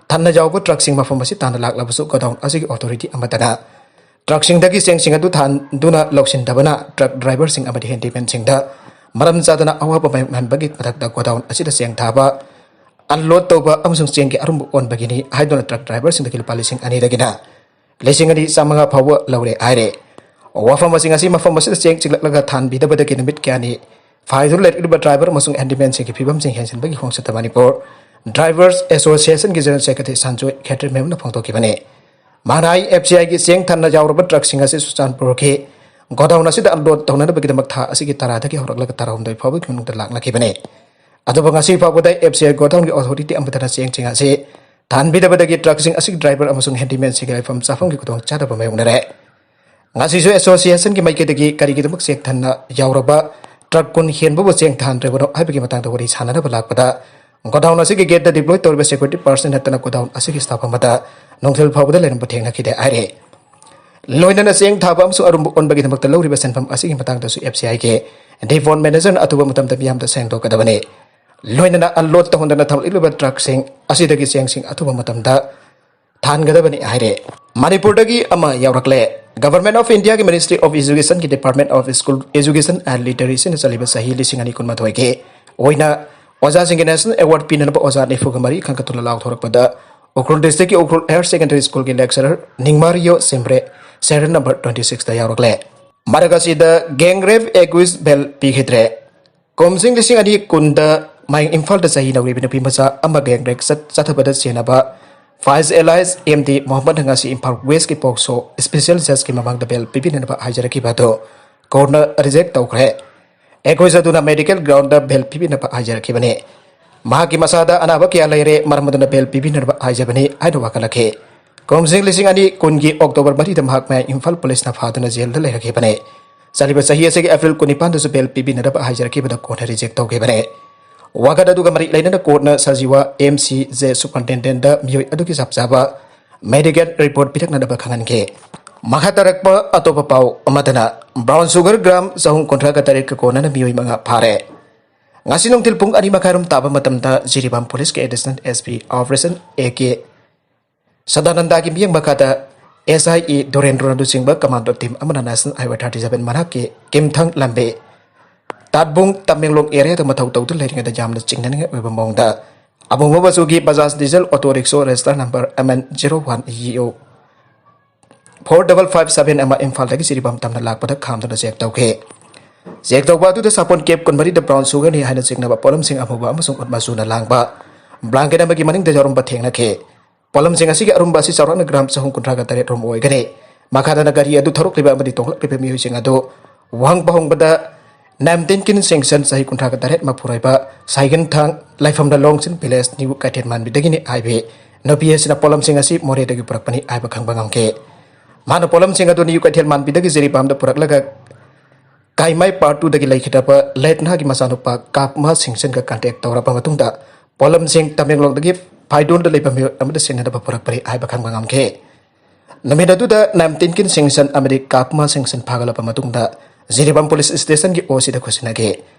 ꯊꯟꯅ ꯌꯥꯎꯕ truckꯁꯤꯡ ꯃꯐꯝ ꯑꯁꯤ ꯇꯥꯟꯅ ꯂꯥꯛꯂꯕꯁꯨ, godown ꯑꯁꯤꯒꯤ authority ꯑꯃꯠꯇꯅ truckꯁꯤꯡꯗꯒꯤ ꯆꯦꯡꯁꯤꯡ ꯑꯗꯨ ꯊꯥꯍꯟꯗꯨꯅ ꯂꯧꯁꯤꯟꯗꯕꯅ truck driverꯁꯤꯡ ꯑꯃꯗꯤ handymanꯁꯤꯡꯗ ꯃꯔꯝ ꯆꯥꯗꯅ ꯑꯋꯥꯕ ꯃꯥꯌꯣꯛꯅꯍꯟꯕꯒꯤ ꯃꯊꯛꯇ, godown ꯑꯁꯤꯗ ꯆꯦꯡ ꯊꯥꯕ, unload ꯇꯧꯕ ꯑꯃꯁꯨꯡ ꯆꯦꯡꯒꯤ ꯑꯔꯨꯝꯕ ꯑꯣꯟꯕꯒꯤꯅꯤ ꯍꯥꯏꯗꯨꯅ truck driverꯁꯤꯡꯗꯒꯤ ꯂꯨꯄꯥ ꯂꯤꯁꯤꯡ ꯑꯅꯤꯗꯒꯤꯅ ꯂꯤꯁꯤꯡ ꯑꯅꯤ ꯆꯥꯃꯉꯥ ꯐꯥꯎꯕ ꯂꯧꯔꯦ ꯍꯥꯏꯔꯦ꯫ ꯋꯥꯐꯝꯁꯤꯡ ꯑꯁꯤ ꯃꯐꯝ ꯑꯁꯤꯗ ꯆꯦꯡ ꯆꯤꯡꯂꯛꯂꯒ ꯊꯥꯍꯟꯕꯤꯗꯕꯗꯒꯤ ꯅꯨꯃꯤꯠ ꯀꯌꯥꯅꯤ ꯐꯥꯏꯗꯨꯅ ꯂꯩꯔꯛꯂꯤꯕ driver ꯑꯃꯁꯨꯡ handymanꯁꯤꯡꯒꯤ ꯐꯤꯕꯝꯁꯤꯡ ꯍꯦꯟꯖꯤꯟꯕꯒꯤ ꯈꯣꯡꯆꯠꯇ Manipur Drivers Associationꯒꯤ general secretary Sanjoy ꯈꯦꯇ꯭ꯔꯤꯃꯌꯨꯝꯅ ꯐꯣꯡꯗꯣꯛꯈꯤꯕꯅꯤ꯫ ꯃꯥꯅ ꯍꯥꯏ, ꯑꯦꯐ ꯁꯤ ꯑꯥꯏꯒꯤ ꯆꯦꯡ ꯊꯥꯟꯅ ꯌꯥꯎꯔꯕ ꯇ꯭ꯔꯛꯁꯤꯡ ꯑꯁꯤ ꯆꯨꯔꯆꯥꯟꯄꯨꯔꯒꯤ ꯒꯣꯗꯥꯎꯟ ꯑꯁꯤꯗ ꯑꯟꯂꯣꯗ ꯇꯧꯅꯅꯕꯒꯤꯗꯃꯛ ꯊꯥ ꯑꯁꯤꯒꯤ ꯇꯔꯥꯗꯒꯤ ꯍꯧꯔꯛꯂꯒ ꯇꯔꯥꯍꯨꯝꯗꯣꯏ ꯐꯥꯎꯕꯒꯤ ꯃꯅꯨꯡꯗ ꯂꯥꯛꯅꯈꯤꯕꯅꯤ꯫ ꯑꯗꯨꯕꯨ ꯉꯁꯤ ꯐꯥꯎꯕꯗ ꯑꯦꯐ ꯁꯤ ꯑꯥꯏ ꯒꯣꯗꯥꯎꯟꯒꯤ ꯑꯣꯊꯣꯔꯤꯇꯤ ꯑꯃꯠꯇꯅ ꯆꯦꯡꯁꯤꯡ ꯑꯁꯤ ꯊꯥꯟꯕꯤꯗꯕꯗꯒꯤ ꯇ꯭ꯔꯛꯁꯤꯡ ꯑꯁꯤꯒꯤ ꯗ꯭ꯔꯥꯏꯚꯔ ꯑꯃꯁꯨꯡ ꯍꯦꯟꯗꯤꯃꯦꯟꯁꯤꯡꯒꯤ ꯂꯩꯐꯝ ꯆꯥꯐꯝꯒꯤ ꯈꯨꯗꯣꯡꯆꯥꯗꯕ ꯃꯥꯌꯣꯛꯅꯔꯦ꯫ ꯉꯁꯤꯁꯨ ꯑꯦꯁꯣꯁꯤꯌꯦꯁꯟꯒꯤ ꯃꯥꯏꯀꯩꯗꯒꯤ ꯀꯔꯤꯒꯤꯗꯃꯛ ꯆꯦꯡ ꯊꯥꯟꯅ ꯌꯥꯎꯔꯕ ꯇ꯭ꯔꯛ ꯀꯨꯟ ꯍꯦꯟꯕꯕꯨ ꯆꯦꯡ ꯊꯥꯟꯗ꯭ꯔꯤꯕꯅꯣ ꯍꯥꯏꯕꯒꯤ ꯃꯇꯥꯡꯗ ꯋꯥꯔꯤ ꯁꯥꯟꯅꯅꯕ ꯂꯥꯛꯄꯗ, ꯒꯣꯗꯥꯎꯟ ꯑꯁꯤꯒꯤ ꯒꯦꯠꯇ ꯗꯤꯄ꯭ꯂꯣꯏ ꯇꯧꯔꯤꯕ ꯁꯦꯀ꯭ꯌꯨꯔꯤꯇꯤ ꯄꯥꯔꯁꯟ ꯅꯠꯇꯅ ꯒꯣꯗꯥꯎꯟ ꯑꯁꯤꯒꯤ ꯁ꯭ꯇꯥꯐ ꯑꯃꯗ ꯅꯨꯡꯊꯤꯜ ꯐꯥꯎꯕꯗ ꯂꯩꯔꯝꯕ ꯊꯦꯡꯅꯈꯤꯗꯦ ꯍꯥꯏꯔꯤ꯫ ꯂꯣꯏꯅꯅ ꯆꯦꯡ ꯊꯥꯕ ꯑꯃꯁꯨꯡ ꯑꯔꯨꯝꯕ ꯑꯣꯟꯕꯒꯤꯗꯃꯛꯇ ꯂꯧꯔꯤꯕ ꯁꯦꯟꯐꯝ ꯑꯁꯤꯒꯤ ꯃꯇꯥꯡꯗꯁꯨ ꯑꯦꯐ ꯁꯤ ꯑꯥꯏꯒꯤ ꯗꯤꯄꯣꯟ ꯃꯦꯅꯦꯖꯔꯅ ꯑꯊꯨꯕ ꯃꯇꯝꯗ ꯃꯤꯌꯥꯝꯗ ꯁꯦꯡꯗꯣꯛꯀꯗꯕꯅꯤ꯫ ꯂꯣꯏꯅꯅ ꯑꯟꯂꯣꯗ ꯇꯧꯍꯟꯗꯅ ꯊꯝꯂꯛꯂꯤꯕ ꯇ꯭ꯔꯛꯁꯤꯡ ꯑꯁꯤꯗꯒꯤ ꯆꯦꯡꯁꯤꯡ ꯑꯊꯨꯕ ꯃꯇꯝꯗ ꯊꯥꯟꯒꯗꯕꯅꯤ ꯍꯥꯏꯔꯦ꯫ ꯃꯅꯤꯄꯨꯔꯗꯒꯤ ꯑꯃ ꯌꯥꯎꯔꯛꯂꯦ꯫ Government of Indiaꯒꯤ Ministry of Educationꯒꯤ Department of School Education and Literacyꯅ ꯆꯠꯂꯤꯕ ꯆꯍꯤ ꯂꯤꯁꯤꯡ ꯑꯅꯤ ꯀꯨꯟꯃꯥꯊꯣꯏꯒꯤ ꯑꯣꯏꯅ ꯑꯣꯖꯥꯁꯤꯡꯒꯤ National Award ꯄꯤꯅꯅꯕ ꯑꯣꯖꯥ ꯅꯤꯐꯨꯒ ꯃꯔꯤ ꯈꯟꯒꯠꯇꯨꯅ ꯂꯥꯎꯊꯣꯔꯛꯄꯗ, Ukhrul districtꯀꯤ Ukhrul Higher Secondary Schoolꯒꯤ lecturer ꯅꯤꯡꯃꯥꯔꯤꯌꯣ ꯁꯤꯝꯔꯦ serial number twenty sixꯇ ꯌꯥꯎꯔꯛꯂꯦ꯫ ꯃꯔꯛ ꯑꯁꯤꯗ gang rape accused bail ꯄꯤꯈꯤꯗ꯭ꯔꯦ꯫ ꯀꯨꯝꯖꯤꯡ ꯂꯤꯁꯤꯡ ꯑꯅꯤ ꯀꯨꯟꯗ ꯃꯌꯥꯡ ꯏꯝꯐꯥꯜꯗ ꯆꯍꯤ ꯅꯧꯔꯤꯕ ꯅꯨꯄꯤ ꯃꯆꯥ ꯑꯃ gang rape ꯆꯠ-, ꯆꯠꯊꯕꯗ ꯆꯦꯟꯅꯕ ꯐꯥꯏꯖ alias ꯑꯦꯝ ꯗꯤ ꯃꯣꯍꯝꯃꯗ ꯉꯁꯤ ꯏꯝꯐꯥꯜ Westꯀꯤ ꯄꯣꯛꯁꯣ special judgeꯀꯤ ꯃꯃꯥꯡꯗ bail ꯄꯤꯕꯤꯅꯅꯕ ꯍꯥꯏꯖꯔꯛꯈꯤꯕ ꯑꯗꯨ courtꯅ reject ꯇꯧꯈ꯭ꯔꯦ꯫ Accused ꯑꯗꯨꯅ medical groundꯗ bail ꯄꯤꯕꯤꯅꯕ ꯍꯥꯏꯖꯔꯛꯈꯤꯕꯅꯤ꯫ ꯃꯍꯥꯛꯀꯤ ꯃꯁꯥꯗ ꯑꯅꯥꯕ ꯀꯌꯥ ꯂꯩꯔꯦ, ꯃꯔꯝ ꯑꯗꯨꯅ bail ꯄꯤꯕꯤꯅꯅꯕ ꯍꯥꯏꯖꯕꯅꯤ ꯍꯥꯏꯅ ꯋꯥꯀꯠꯂꯛꯈꯤ꯫ ꯀꯨꯝꯖꯤꯡ ꯂꯤꯁꯤꯡ ꯑꯅꯤ ꯀꯨꯟꯒꯤ October ꯃꯔꯤꯗ ꯃꯍꯥꯛ ꯃꯌꯥꯡ ꯏꯝꯐꯥꯜ ꯄꯨꯂꯤꯁꯅ ꯐꯥꯗꯨꯅ ꯖꯦꯜꯗ ꯂꯩꯔꯛꯈꯤꯕꯅꯤ꯫ ꯆꯠꯂꯤꯕ ꯆꯍꯤ ꯑꯁꯤꯒꯤ April ꯀꯨꯟꯅꯤꯄꯥꯟꯗꯁꯨ bail ꯄꯤꯕꯤꯅꯅꯕ ꯍꯥꯏꯖꯔꯛꯈꯤꯕꯗ courtꯅ reject ꯇꯧꯈꯤꯕꯅꯤ꯫ ꯋꯥꯀꯠ ꯑꯗꯨꯒ ꯃꯔꯤ ꯂꯩꯅꯅ courtꯅ ꯁꯖꯤꯋꯥ ꯑꯦꯝ ꯁꯤ ꯖꯦ superintendentꯗ ꯃꯤꯑꯣꯏ ꯑꯗꯨꯒꯤ ꯆꯞ ꯆꯥꯕ medical report ꯄꯤꯔꯛꯅꯅꯕ ꯈꯪꯍꯟꯈꯤ꯫ ꯃꯈꯥ ꯇꯥꯔꯛꯄ ꯑꯇꯣꯞꯄ ꯄꯥꯎ ꯑꯃꯗꯅ, brown sugar gram ꯆꯍꯨꯝ ꯀꯨꯟꯊ꯭ꯔꯥꯒ ꯇꯔꯦꯠꯀ ꯀꯣꯟꯅꯅ ꯃꯤꯑꯣꯏ ꯃꯉꯥ ꯐꯥꯔꯦ꯫ ꯉꯁꯤ ꯅꯨꯡꯊꯤꯜ ꯄꯨꯡ ꯑꯅꯤ ꯃꯈꯥꯏꯔꯣꯝ ꯇꯥꯕ ꯃꯇꯝꯗ ꯖꯤꯔꯤꯕꯥꯝ ꯄꯨꯂꯤꯁꯀꯤ additional S P operation A K ꯁꯗꯥꯅꯟꯗꯒꯤ ꯃꯤꯠꯌꯦꯡ ꯃꯈꯥꯗ S I A ꯙꯨꯔꯦꯟꯗ꯭ꯔꯣꯅ ꯂꯨꯆꯤꯡꯕ commando team ꯑꯃꯅ National Highway thirty seven ꯃꯅꯥꯛꯀꯤ ꯀꯤꯝꯊꯪ ꯂꯝꯕꯤ, ꯇꯥꯠꯕꯨꯡ ꯇꯃꯦꯡꯂꯣꯡ areaꯗ ꯃꯊꯧ ꯇꯧꯗꯨꯅ ꯂꯩꯔꯤꯉꯩꯗ ꯌꯥꯝꯅ ꯆꯤꯡꯅꯅꯤꯡꯉꯥꯏ ꯑꯣꯏꯕ ꯃꯑꯣꯡꯗ ꯑꯃꯨꯕ ꯃꯆꯨꯒꯤ Bajaj diesel auto rickshaw register number M N zero one U four double five seven ꯑꯃ ꯏꯝꯐꯥꯜꯗꯒꯤ ꯖꯤꯔꯤꯕꯥꯝ ꯇꯝꯅ ꯂꯥꯛꯄꯗ ꯈꯥꯝꯗꯨꯅ check ꯇꯧꯈꯤ꯫ Check ꯇꯧꯕ ꯑꯗꯨꯗ ꯁꯥꯄꯣꯟ cab ꯀꯨꯟꯃꯔꯤꯗ brown sugarꯅꯤ ꯍꯥꯏꯅ ꯆꯤꯡꯅꯕ ꯄꯣꯠꯂꯝꯁꯤꯡ ꯑꯃꯨꯕ ꯑꯃꯁꯨꯡ ꯎꯠ ꯃꯆꯨꯅ ꯂꯥꯡꯕ blanket ꯑꯃꯒꯤ ꯃꯅꯤꯡꯗ ꯌꯥꯎꯔꯝꯕ ꯊꯦꯡꯅꯈꯤ꯫ ꯄꯣꯠꯂꯝꯁꯤꯡ ꯑꯁꯤꯒꯤ ꯑꯔꯨꯝꯕ ꯑꯁꯤ ꯆꯥꯎꯔꯥꯛꯅ gram ꯆꯍꯨꯝ ꯀꯨꯟꯊ꯭ꯔꯥꯒ ꯇꯔꯦꯠ ꯔꯣꯝ ꯑꯣꯏꯒꯅꯤ꯫ ꯃꯈꯥꯗꯅ ꯒꯥꯔꯤ ꯑꯗꯨ ꯊꯧꯔꯛꯂꯤꯕ ꯑꯃꯗꯤ ꯇꯣꯡꯂꯛꯂꯤꯕ ꯃꯤꯑꯣꯏꯁꯤꯡ ꯑꯗꯨ ꯋꯥꯍꯪ ꯄꯥꯎꯍꯪꯕꯗ ꯅꯥꯏꯝꯇꯤꯟ ꯀꯤꯟ ꯁꯦꯡꯁꯟ ꯆꯍꯤ ꯀꯨꯟꯊ꯭ꯔꯥꯒ ꯇꯔꯦꯠ ꯃꯄꯨꯔꯣꯏꯕ ꯁꯥꯏꯒꯟꯊꯥꯡ ꯂꯥꯏꯐꯝꯗ ꯂꯣꯡꯁꯤꯟ ꯚꯤꯂꯦꯖ ꯅ꯭ꯌꯨ ꯀꯩꯊꯦꯜ ꯃꯥꯟꯕꯤꯗꯒꯤꯅꯤ ꯍꯥꯏꯕꯤ ꯅꯨꯄꯤ ꯑꯁꯤꯅ ꯄꯣꯠꯂꯝꯁꯤꯡ ꯑꯁꯤ ꯃꯣꯔꯦꯗꯒꯤ ꯄꯨꯔꯛꯄꯅꯤ ꯍꯥꯏꯕ ꯈꯪꯕ ꯉꯝꯈꯤ꯫ ꯃꯥꯅ ꯄꯣꯠꯂꯝꯁꯤꯡ ꯑꯗꯨ ꯅ꯭ꯌꯨ ꯀꯩꯊꯦꯜ ꯃꯥꯟꯕꯤꯗꯒꯤ ꯖꯤꯔꯤꯕꯥꯝꯗ ꯄꯨꯔꯛꯂꯒ ꯀꯥꯏꯃꯥꯏ ꯄꯥꯔꯠ ꯇꯨꯗꯒꯤ ꯂꯩꯈꯤꯗ꯭ꯔꯕ ꯂꯦꯠꯅꯥꯒꯤ ꯃꯆꯥꯅꯨꯄꯥ ꯀꯥꯞꯃ ꯁꯤꯡꯁꯟꯒ ꯀꯟꯇꯦꯛ ꯇꯧꯔꯕ ꯃꯇꯨꯡꯗ ꯄꯣꯠꯂꯝꯁꯤꯡ ꯇꯃꯦꯡꯂꯣꯡꯗꯒꯤ ꯐꯥꯏꯗꯣꯟꯗ ꯂꯩꯕ ꯃꯤꯑꯣꯏ ꯑꯃꯗ ꯁꯤꯟꯅꯅꯕ ꯄꯨꯔꯛꯄꯅꯤ ꯍꯥꯏꯕ ꯈꯪꯕ ꯉꯝꯈꯤ꯫ ꯅꯨꯃꯤꯠ ꯑꯗꯨꯗ ꯅꯥꯏꯝꯇꯤꯟ ꯀꯤꯟ ꯁꯤꯡꯁꯟ ꯑꯃꯗꯤ ꯀꯥꯞꯃ ꯁꯤꯡꯁꯟ ꯐꯥꯒꯠꯂꯕ ꯃꯇꯨꯡꯗ ꯖꯤꯔꯤꯕꯥꯝ ꯄꯨꯂꯤꯁ ꯁ꯭ꯇꯦꯁꯟꯒꯤ ꯑꯣꯁꯤꯗ ꯈꯨꯠꯁꯤꯟꯅꯈꯤ꯫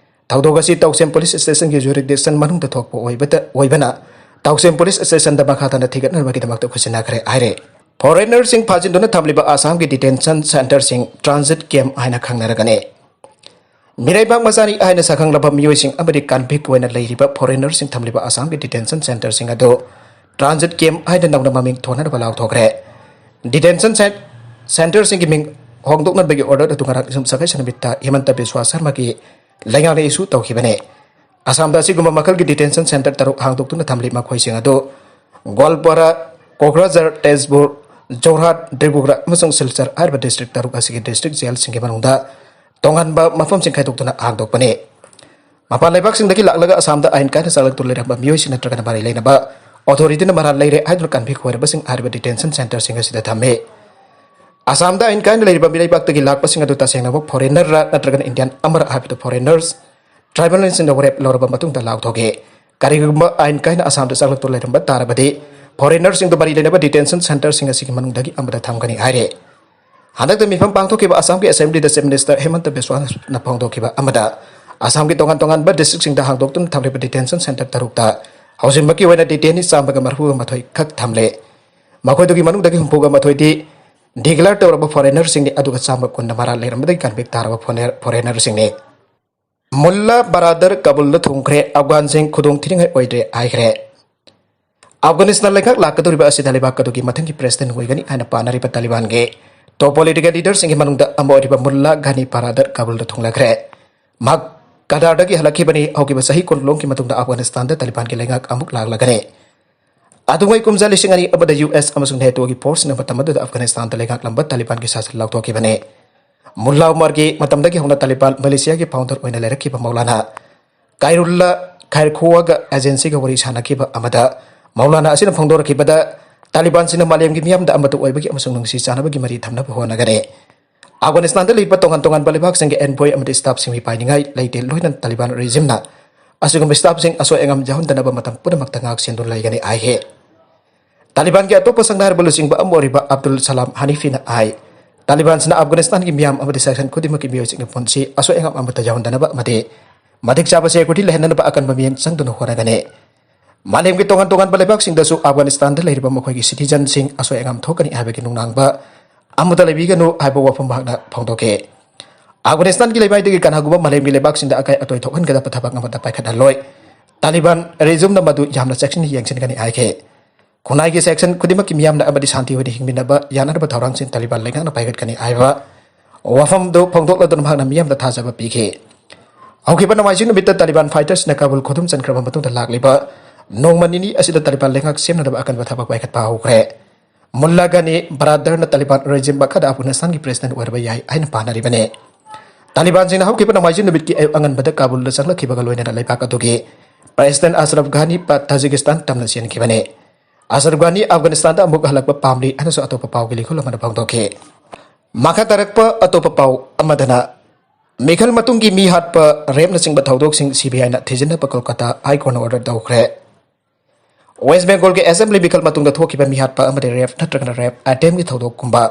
ꯊꯧꯗꯣꯛ ꯑꯁꯤ ꯇꯧꯁꯦꯝ ꯄꯨꯂꯤꯁ ꯁ꯭ꯇꯦꯁꯟꯒꯤ ꯖꯨꯔꯤꯗꯤꯛꯁꯟ ꯃꯅꯨꯡꯗ ꯊꯣꯛꯄ ꯑꯣꯏꯕꯇ ꯑꯣꯏꯕꯅ ꯇꯧꯁꯦꯝ ꯄꯨꯂꯤꯁ ꯁ꯭ꯇꯦꯁꯟꯗ ꯃꯈꯥ ꯇꯥꯅ ꯊꯤꯒꯠꯅꯕꯒꯤꯗꯃꯛꯇ ꯈꯨꯠꯁꯤꯟꯅꯈ꯭ꯔꯦ ꯍꯥꯏꯔꯦ꯫ ꯐꯣꯔꯦꯅꯔꯁꯤꯡ ꯐꯥꯖꯤꯟꯗꯨꯅ ꯊꯝꯂꯤꯕ ꯑꯁꯥꯝꯒꯤ ꯗꯤꯇꯦꯟꯁꯟ ꯁꯦꯟꯇꯔꯁꯤꯡ ꯇ꯭ꯔꯥꯟꯖꯤꯠ ꯀꯦꯝꯞ ꯍꯥꯏꯅ ꯈꯪꯅꯔꯒꯅꯤ꯫ ꯃꯤꯔꯩꯕꯥꯛ ꯃꯆꯥꯅꯤ ꯍꯥꯏꯅ ꯁꯛꯈꯪꯂꯕ ꯃꯤꯑꯣꯏꯁꯤꯡ ꯑꯃꯗꯤ ꯀꯟꯚꯤꯛ ꯑꯣꯏꯅ ꯂꯩꯔꯤꯕ ꯐꯣꯔꯦꯅꯔꯁꯤꯡ ꯊꯝꯂꯤꯕ ꯑꯁꯥꯝꯒꯤ ꯗꯤꯇꯦꯟꯁꯟ ꯁꯦꯟꯇꯔꯁꯤꯡ ꯑꯗꯨ ꯇ꯭ꯔꯥꯟꯖꯤꯠ ꯀꯦꯝꯞ ꯍꯥꯏꯅ ꯅꯧꯅ ꯃꯃꯤꯡ ꯊꯣꯟꯅꯅꯕ ꯂꯥꯎꯊꯣꯛꯈ꯭ꯔꯦ꯫ ꯗꯤꯇꯦꯟꯁꯟ ꯁꯦꯟ-, ꯁꯦꯟꯇꯔꯁꯤꯡꯒꯤ ꯃꯤꯡ ꯍꯣꯡꯗꯣꯛꯅꯕꯒꯤ ꯑꯣꯔꯗꯔ ꯑꯗꯨ ꯉꯔꯥꯡ ꯌꯨꯝꯁꯀꯩꯁ ꯅꯨꯃꯤꯠꯇ ꯍꯤꯃꯟꯇ ꯕꯤꯁ꯭ꯋꯥ ꯁꯔꯃꯒꯤ ꯂꯩꯉꯥꯛꯅ ꯏꯁꯨ ꯇꯧꯈꯤꯕꯅꯤ꯫ ꯑꯁꯥꯝꯗ ꯑꯁꯤꯒꯨꯝꯕ ꯃꯈꯜꯒꯤ ꯗꯤꯇꯦꯟꯁꯟ ꯁꯦꯟꯇꯔ ꯇꯔꯨꯛ ꯍꯥꯡꯗꯣꯛꯇꯨꯅ ꯊꯝꯂꯤ꯫ ꯃꯈꯣꯏꯁꯤꯡ ꯑꯗꯨ ꯒꯣꯜꯄꯥꯔꯥ, ꯀꯣꯀ꯭ꯔꯥꯖꯥꯔ, ꯇꯦꯖꯄꯨꯔ, ꯖꯣꯔꯍꯥꯠ, ꯗꯤꯕ꯭ꯔꯨꯒꯔ ꯑꯃꯁꯨꯡ ꯁꯤꯜꯆꯔ ꯍꯥꯏꯔꯤꯕ ꯗꯤꯁꯇ꯭ꯔꯤꯛ ꯇꯔꯨꯛ ꯑꯁꯤꯒꯤ ꯗꯤꯁꯇ꯭ꯔꯤꯛ ꯖꯦꯜꯁꯤꯡꯒꯤ ꯃꯅꯨꯡꯗ ꯇꯣꯉꯥꯟꯕ ꯃꯐꯝꯁꯤꯡ ꯈꯥꯏꯗꯣꯛꯇꯨꯅ ꯍꯥꯡꯗꯣꯛꯄꯅꯤ꯫ ꯃꯄꯥꯟ ꯂꯩꯕꯥꯛꯁꯤꯡꯗꯒꯤ ꯂꯥꯛꯂꯒ ꯑꯁꯥꯝꯗ ꯑꯥꯏꯟ ꯀꯥꯏꯅ ꯆꯥꯛꯂꯛꯇꯨꯅ ꯂꯩꯔꯝꯕ ꯃꯤꯑꯣꯏꯁꯤꯡ ꯅꯠꯇ꯭ꯔꯒꯅ ꯃꯔꯤ ꯂꯩꯅꯕ ꯑꯣꯊꯣꯔꯤꯇꯤꯅ ꯃꯔꯥꯜ ꯂꯩꯔꯦ ꯍꯥꯏꯗꯨꯅ ꯀꯟꯚꯤꯛ ꯑꯣꯏꯔꯕꯁꯤꯡ ꯍꯥꯏꯔꯤꯕ ꯗꯤꯇꯦꯟꯁꯟ ꯁꯦꯟꯇꯔꯁꯤꯡ ꯑꯁꯤꯗ ꯊꯝꯃꯤ꯫ ꯑꯁꯥꯝꯗ ꯑꯥꯏꯟ ꯀꯥꯏꯅ ꯂꯩꯔꯤꯕ ꯃꯤꯔꯩꯕꯥꯛꯇꯒꯤ ꯂꯥꯛꯄꯁꯤꯡ ꯑꯗꯨ ꯇꯁꯦꯡꯅꯃꯛ ꯐꯣꯔꯦꯅꯔꯔ ꯅꯠꯇ꯭ꯔꯒꯅ ꯏꯟꯗꯤꯌꯥꯟ ꯑꯃꯔ ꯍꯥꯏꯕꯗꯨ ꯐꯣꯔꯦꯅꯔꯁ ꯇ꯭ꯔꯥꯏꯕꯦꯜꯁꯤꯡꯅ ꯋꯥꯔꯦꯞ ꯂꯧꯔꯕ ꯃꯇꯨꯡꯗ ꯂꯥꯎꯊꯣꯛꯈꯤ꯫ ꯀꯔꯤꯒꯨꯝꯕ ꯑꯥꯏꯟ ꯀꯥꯏꯅ ꯑꯁꯥꯝꯗ ꯆꯪꯂꯛꯇꯨꯅ ꯂꯩꯔꯝꯕ ꯇꯥꯔꯕꯗꯤ ꯐꯣꯔꯦꯅꯔꯁꯤꯡꯗꯨ ꯃꯔꯤ ꯂꯩꯅꯕ ꯗꯤꯇꯦꯟꯁꯟ ꯁꯦꯟꯇꯔꯁꯤꯡ ꯑꯁꯤꯒꯤ ꯃꯅꯨꯡꯗꯒꯤ ꯑꯃꯗ ꯊꯝꯒꯅꯤ ꯍꯥꯏꯔꯤ꯫ ꯍꯟꯗꯛꯇ ꯃꯤꯐꯝ ꯄꯥꯡꯊꯣꯛꯈꯤꯕ ꯑꯁꯥꯝꯒꯤ ꯑꯦꯁꯦꯝꯕ꯭ꯂꯤꯗ ꯆꯤꯐ ꯃꯤꯅꯤꯁꯇꯔ ꯍꯦꯃꯟꯇ ꯕꯤꯁ꯭ꯋꯥꯅ ꯐꯣꯡꯗꯣꯛꯈꯤꯕ ꯑꯃꯗ ꯑꯁꯥꯝꯒꯤ ꯇꯣꯉꯥꯟ ꯇꯣꯉꯥꯟꯕ ꯗꯤꯁꯇ꯭ꯔꯤꯛꯁꯤꯡꯗ ꯍꯥꯡꯗꯣꯛꯇꯨꯅ ꯊꯝꯂꯤꯕ ꯗꯤꯇꯦꯟꯁꯟ ꯁꯦꯟꯇꯔ ꯇꯔꯨꯛꯇ ꯍꯧꯖꯤꯛꯃꯛꯀꯤ ꯑꯣꯏꯅ ꯗꯤꯇꯦꯟꯅꯤ ꯆꯥꯝꯃꯒ ꯃꯔꯤꯐꯨ ꯃꯥꯊꯣꯏ ꯈꯛ ꯊꯝꯂꯦ꯫ ꯃꯈꯣꯏꯗꯨꯒꯤ ꯃꯅꯨꯡꯗꯒꯤ ꯍꯨꯝꯐꯨꯒ ꯃꯥꯊꯣꯏꯗꯤ ꯗꯤꯀ꯭ꯂꯦꯌꯔ ꯇꯧꯔꯕ ꯐꯣꯔꯦꯅꯔꯁꯤꯡꯅꯤ, ꯑꯗꯨꯒ ꯆꯥꯝꯃ ꯀꯨꯟꯅ ꯃꯔꯥꯜ ꯂꯩꯔꯝꯕꯗꯒꯤ ꯀꯟꯚꯤꯛ ꯇꯥꯔꯕ ꯐꯣꯔꯦ-, ꯐꯣꯔꯦꯅꯔꯁꯤꯡꯅꯤ꯫ ꯃꯨꯜꯂꯥ ꯕꯔꯥꯗꯔ ꯀꯕꯨꯜꯗ ꯊꯨꯡꯈ꯭ꯔꯦ, ꯑꯐꯒꯥꯟꯁꯤꯡ ꯈꯨꯗꯣꯡ ꯊꯤꯅꯤꯡꯉꯥꯏ ꯑꯣꯏꯗ꯭ꯔꯦ ꯍꯥꯏꯈ꯭ꯔꯦ꯫ ꯑꯐꯒꯥꯅꯤꯁꯇꯥꯟ ꯂꯩꯉꯥꯛ ꯂꯥꯛꯀꯗꯧꯔꯤꯕ ꯑꯁꯤꯗ ꯂꯩꯕꯥꯛ ꯑꯗꯨꯒꯤ ꯃꯊꯪꯒꯤ ꯄ꯭ꯔꯦꯁꯤꯗꯦꯟꯠ ꯑꯣꯏꯒꯅꯤ ꯍꯥꯏꯅ ꯄꯥꯅꯔꯤꯕ ꯇꯥꯂꯤꯕꯥꯟꯒꯤ ꯇꯣꯞ ꯄꯣꯂꯤꯇꯤꯀꯦꯜ ꯂꯤꯗꯔꯁꯤꯡꯒꯤ ꯃꯅꯨꯡꯗ ꯑꯃ ꯑꯣꯏꯔꯤꯕ ꯃꯨꯜꯂꯥ ꯘꯅꯤ ꯕꯔꯥꯗꯔ ꯀꯕꯨꯜꯗ ꯊꯨꯡꯂꯈ꯭ꯔꯦ꯫ ꯃꯍꯥꯛ ꯀꯇꯥꯔꯗꯒꯤ ꯍꯜꯂꯛꯈꯤꯕꯅꯤ꯫ ꯍꯧꯈꯤꯕ ꯆꯍꯤ ꯀꯨꯟ ꯂꯣꯝꯒꯤ ꯃꯇꯨꯡꯗ ꯑꯐꯒꯥꯅꯤꯁꯇꯥꯟꯗ ꯇꯥꯂꯤꯕꯥꯟꯒꯤ ꯂꯩꯉꯥꯛ ꯑꯃꯨꯛ ꯂꯥꯛꯂꯒꯅꯤ꯫ ꯑꯗꯨꯉꯩ ꯀꯨꯝꯖꯥ ꯂꯤꯁꯤꯡ ꯑꯅꯤ ꯑꯃꯗ ꯌꯨ ꯑꯦꯁ ꯑꯃꯁꯨꯡ ꯅꯦꯇꯣꯒꯤ ꯐꯣꯔꯁꯅ ꯃꯇꯝ ꯑꯗꯨꯗ ꯑꯐꯒꯥꯅꯤꯁꯇꯥꯟꯗ ꯂꯩꯉꯥꯛꯂꯝꯕ ꯇꯥꯂꯤꯕꯥꯟꯒꯤ ꯁꯥꯁꯟ ꯂꯥꯎꯊꯣꯛꯈꯤꯕꯅꯤ꯫ ꯃꯨꯜꯂꯥ ꯎꯃꯔꯒꯤ ꯃꯇꯝꯗꯒꯤ ꯍꯧꯅ ꯇꯥꯂꯤꯕꯥꯟ ꯃꯂꯦꯁꯤꯌꯥꯒꯤ ꯐꯥꯎꯟꯗꯔ ꯑꯣꯏꯅ ꯂꯩꯔꯛꯈꯤꯕ ꯃꯧꯂꯥꯅꯥ ꯀꯥꯏꯔꯨꯜꯂꯥ ꯈꯥꯏꯔꯈꯣꯋꯥꯒ ꯑꯦꯖꯦꯟꯁꯤꯒ ꯋꯥꯔꯤ ꯁꯥꯅꯈꯤꯕ ꯑꯃꯗ ꯃꯧꯂꯥꯅꯥ ꯑꯁꯤꯅ ꯐꯣꯡꯗꯣꯔꯛꯈꯤꯕꯗ ꯇꯥꯂꯤꯕꯥꯟꯁꯤꯡꯅ ꯃꯥꯂꯦꯝꯒꯤ ꯃꯤꯌꯥꯝꯗ ꯑꯃꯠꯇ ꯑꯣꯏꯕꯒꯤ ꯑꯃꯁꯨꯡ ꯅꯨꯡꯁꯤ ꯆꯥꯟꯅꯕꯒꯤ ꯃꯔꯤ ꯊꯝꯅꯕ ꯍꯣꯠꯅꯒꯅꯤ꯫ ꯑꯐꯒꯥꯅꯤꯁꯇꯥꯟꯗ ꯂꯩꯕ ꯇꯣꯉꯥꯟ ꯇꯣꯉꯥꯟꯕ ꯂꯩꯕꯥꯛꯁꯤꯡꯒꯤ ꯑꯦꯟꯚꯣꯏ ꯑꯃꯗꯤ ꯁ꯭ꯇꯥꯐꯁꯤꯡ ꯃꯤꯄꯥꯏꯅꯤꯡꯉꯥꯏ ꯂꯩꯇꯦ, ꯂꯣꯏꯅꯅ ꯇꯥꯂꯤꯕꯥꯟ ꯔꯦꯖꯤꯝꯅ ꯑꯁꯤꯒꯨꯝꯕ ꯁ꯭ꯇꯥꯐꯁꯤꯡ ꯑꯁꯣꯏ ꯑꯉꯥꯝ ꯌꯥꯎꯍꯟꯗꯅꯕ ꯃꯇꯝ ꯄꯨꯝꯅꯃꯛꯇ ꯉꯥꯛ ꯁꯦꯟꯗꯨꯅ ꯂꯩꯒꯅꯤ ꯍꯥꯏꯈꯤ꯫ ꯇꯥꯂꯤꯕꯥꯟꯒꯤ ꯑꯇꯣꯞꯄ ꯁꯛꯅꯥꯏꯔꯕ ꯂꯨꯆꯤꯡꯕ ꯑꯃ ꯑꯣꯏꯔꯤꯕ ꯑꯕꯗꯨꯜ ꯁꯂꯥꯝ ꯍꯅꯤꯐꯤꯅ ꯍꯥꯏ, ꯇꯥꯂꯤꯕꯥꯟꯁꯤꯅ ꯑꯐꯒꯥꯅꯤꯁꯇꯥꯟꯒꯤ ꯃꯤꯌꯥꯝ ꯑꯃꯗꯤ ꯁꯦꯛꯁꯟ ꯈꯨꯗꯤꯡꯃꯛꯀꯤ ꯃꯤꯑꯣꯏꯁꯤꯡꯒꯤ ꯄꯨꯟꯁꯤ ꯑꯁꯣꯏ ꯑꯉꯥꯝ ꯑꯃꯠꯇ ꯌꯥꯎꯍꯟꯗꯅꯕ ꯑꯃꯗꯤ ꯃꯇꯤꯛ ꯆꯥꯕ ꯁꯦꯀ꯭ꯌꯨꯔꯤꯇꯤ ꯂꯩꯍꯟꯅꯕ ꯑꯀꯟꯕ ꯃꯤꯠꯌꯦꯡ ꯆꯪꯗꯨꯅ ꯍꯣꯠꯅꯒꯅꯤ꯫ ꯃꯥꯂꯦꯝꯒꯤ ꯇꯣꯉꯥꯟ ꯇꯣꯉꯥꯟꯕ ꯂꯩꯕꯥꯛꯁꯤꯡꯗꯁꯨ ꯑꯐꯒꯥꯅꯤꯁꯇꯥꯟꯗ ꯂꯩꯔꯤꯕ ꯃꯈꯣꯏꯒꯤ ꯁꯤꯇꯤꯖꯟꯁꯤꯡ ꯑꯁꯣꯏ ꯑꯉꯥꯝ ꯊꯣꯛꯀꯅꯤ ꯍꯥꯏꯕꯒꯤ ꯅꯨꯡꯅꯥꯡꯕ ꯑꯃꯠꯇ ꯂꯩꯕꯤꯒꯅꯨ ꯍꯥꯏꯕ ꯋꯥꯐꯝ ꯃꯍꯥꯛꯅ ꯐꯣꯡꯗꯣꯛꯈꯤ꯫ ꯑꯐꯒꯥꯅꯤꯁꯇꯥꯟꯒꯤ ꯂꯩꯃꯥꯏꯗꯒꯤ ꯀꯅꯥꯒꯨꯝꯕ ꯃꯥꯂꯦꯝꯒꯤ ꯂꯩꯕꯥꯛꯁꯤꯡꯗ ꯑꯀꯥꯏ ꯑꯇꯣꯏ ꯊꯣꯛꯍꯟꯒꯗꯕ ꯊꯕꯛ ꯑꯃꯠꯇ ꯄꯥꯏꯈꯠꯍꯜꯂꯣꯏ꯫ ꯇꯥꯂꯤꯕꯥꯟ ꯔꯦꯖꯤꯝꯅ ꯃꯗꯨ ꯌꯥꯝꯅ ꯆꯦꯛꯁꯤꯟꯅ ꯌꯦꯡꯁꯤꯟꯒꯅꯤ ꯍꯥꯏꯈꯤ꯫ ꯈꯨꯟꯅꯥꯏꯒꯤ ꯁꯦꯛꯁꯟ ꯈꯨꯗꯤꯡꯃꯛꯀꯤ ꯃꯤꯌꯥꯝꯅ ꯑꯃꯗꯤ ꯁꯥꯟꯇꯤ ꯑꯣꯏꯅ ꯍꯤꯡꯃꯤꯟꯅꯕ ꯌꯥꯅꯅꯕ ꯊꯧꯔꯥꯡꯁꯤꯡ ꯇꯥꯂꯤꯕꯥꯟ ꯂꯩꯉꯥꯛꯅ ꯄꯥꯏꯈꯠꯀꯅꯤ ꯍꯥꯏꯕ ꯋꯥꯐꯝꯗꯨ ꯐꯣꯡꯗꯣꯛꯂꯗꯨꯅ ꯃꯍꯥꯛꯅ ꯃꯤꯌꯥꯝꯗ ꯊꯥꯖꯕ ꯄꯤꯈꯤ꯫ ꯍꯧꯈꯤꯕ ꯅꯣꯡꯃꯥꯏꯖꯤꯡ ꯅꯨꯃꯤꯠꯇ ꯇꯥꯂꯤꯕꯥꯟ ꯐꯥꯏꯇꯔꯁꯅ ꯀꯥꯕꯨꯜ ꯈꯨꯗꯨꯝ ꯆꯟꯈ꯭ꯔꯕ ꯃꯇꯨꯡꯗ ꯂꯥꯛꯂꯤꯕ ꯅꯣꯡꯃ ꯅꯤꯅꯤ ꯑꯁꯤꯗ ꯇꯥꯂꯤꯕꯥꯟ ꯂꯩꯉꯥꯛ ꯁꯦꯝꯅꯅꯕ ꯑꯀꯟꯕ ꯊꯕꯛ ꯄꯥꯏꯈꯠꯄ ꯍꯧꯈ꯭ꯔꯦ꯫ ꯃꯨꯜꯂꯥ ꯒꯅꯤ ꯕꯔꯥꯗꯔꯅ ꯇꯥꯂꯤꯕꯥꯟ ꯔꯦꯖꯤꯝ ꯃꯈꯥꯗ ꯑꯐꯒꯥꯅꯤꯁꯇꯥꯟꯒꯤ ꯄ꯭ꯔꯦꯁꯤꯗꯦꯟ ꯑꯣꯏꯔꯕ ꯌꯥꯏ ꯍꯥꯏꯅ ꯄꯥꯅꯔꯤꯕꯅꯤ꯫ ꯇꯥꯂꯤꯕꯥꯟꯁꯤꯡꯅ ꯍꯧꯈꯤꯕ ꯅꯣꯡꯃꯥꯏꯖꯤꯡ ꯅꯨꯃꯤꯠꯀꯤ ꯑꯌꯨꯛ ꯑꯉꯟꯕꯗ ꯀꯥꯕꯨꯜꯗ ꯆꯪꯂꯛꯈꯤꯕꯒ ꯂꯣꯏꯅꯅ ꯂꯩꯕꯥꯛ ꯑꯗꯨꯒꯤ ꯄ꯭ꯔꯦꯁꯤꯗꯦꯟ ꯑꯁꯔꯐ ꯘꯥꯅꯤ ꯄ-, ꯇꯥꯖꯤꯀꯤꯁꯇꯥꯟ ꯇꯝꯅ ꯆꯦꯟꯈꯤꯕꯅꯤ꯫ ꯑꯁꯔꯐ ꯘꯥꯅꯤ ꯑꯐꯒꯥꯅꯤꯁꯇꯥꯟꯗ ꯑꯃꯨꯛ ꯍꯜꯂꯛꯄ ꯄꯥꯝꯂꯤ ꯍꯥꯏꯅꯁꯨ ꯑꯇꯣꯞꯄ ꯄꯥꯎꯒꯤ ꯂꯤꯈꯨꯜ ꯑꯃꯅ ꯐꯣꯡꯗꯣꯛꯈꯤ꯫ ꯃꯈꯥ ꯇꯥꯔꯛꯄ ꯑꯇꯣꯞꯄ ꯄꯥꯎ ꯑꯃꯗꯅ, ꯃꯤꯈꯜ ꯃꯇꯨꯡꯒꯤ ꯃꯤ ꯍꯥꯠꯄ, ꯔꯦꯞꯅꯆꯤꯡꯕ ꯊꯧꯗꯣꯛꯁꯤꯡ ꯁꯤ ꯕꯤ ꯑꯥꯏꯅ ꯊꯤꯖꯤꯟꯅꯕ ꯀꯣꯜꯀꯇꯥ ꯍꯥꯏ ꯀꯣꯔꯠꯅ ꯑꯣꯔꯗꯔ ꯇꯧꯈ꯭ꯔꯦ꯫ ꯋꯦꯁ ꯕꯦꯡꯒꯣꯜꯒꯤ ꯑꯦꯁꯦꯝꯕ꯭ꯂꯤ ꯃꯤꯈꯜ ꯃꯇꯨꯡꯗ ꯊꯣꯛꯈꯤꯕ ꯃꯤꯍꯥꯠꯄ ꯑꯃꯗꯤ ꯔꯦꯞ ꯅꯠꯇ꯭ꯔꯒꯅ ꯔꯦꯞ ꯑꯦꯇꯦꯝꯒꯤ ꯊꯧꯗꯣꯛꯀꯨꯝꯕ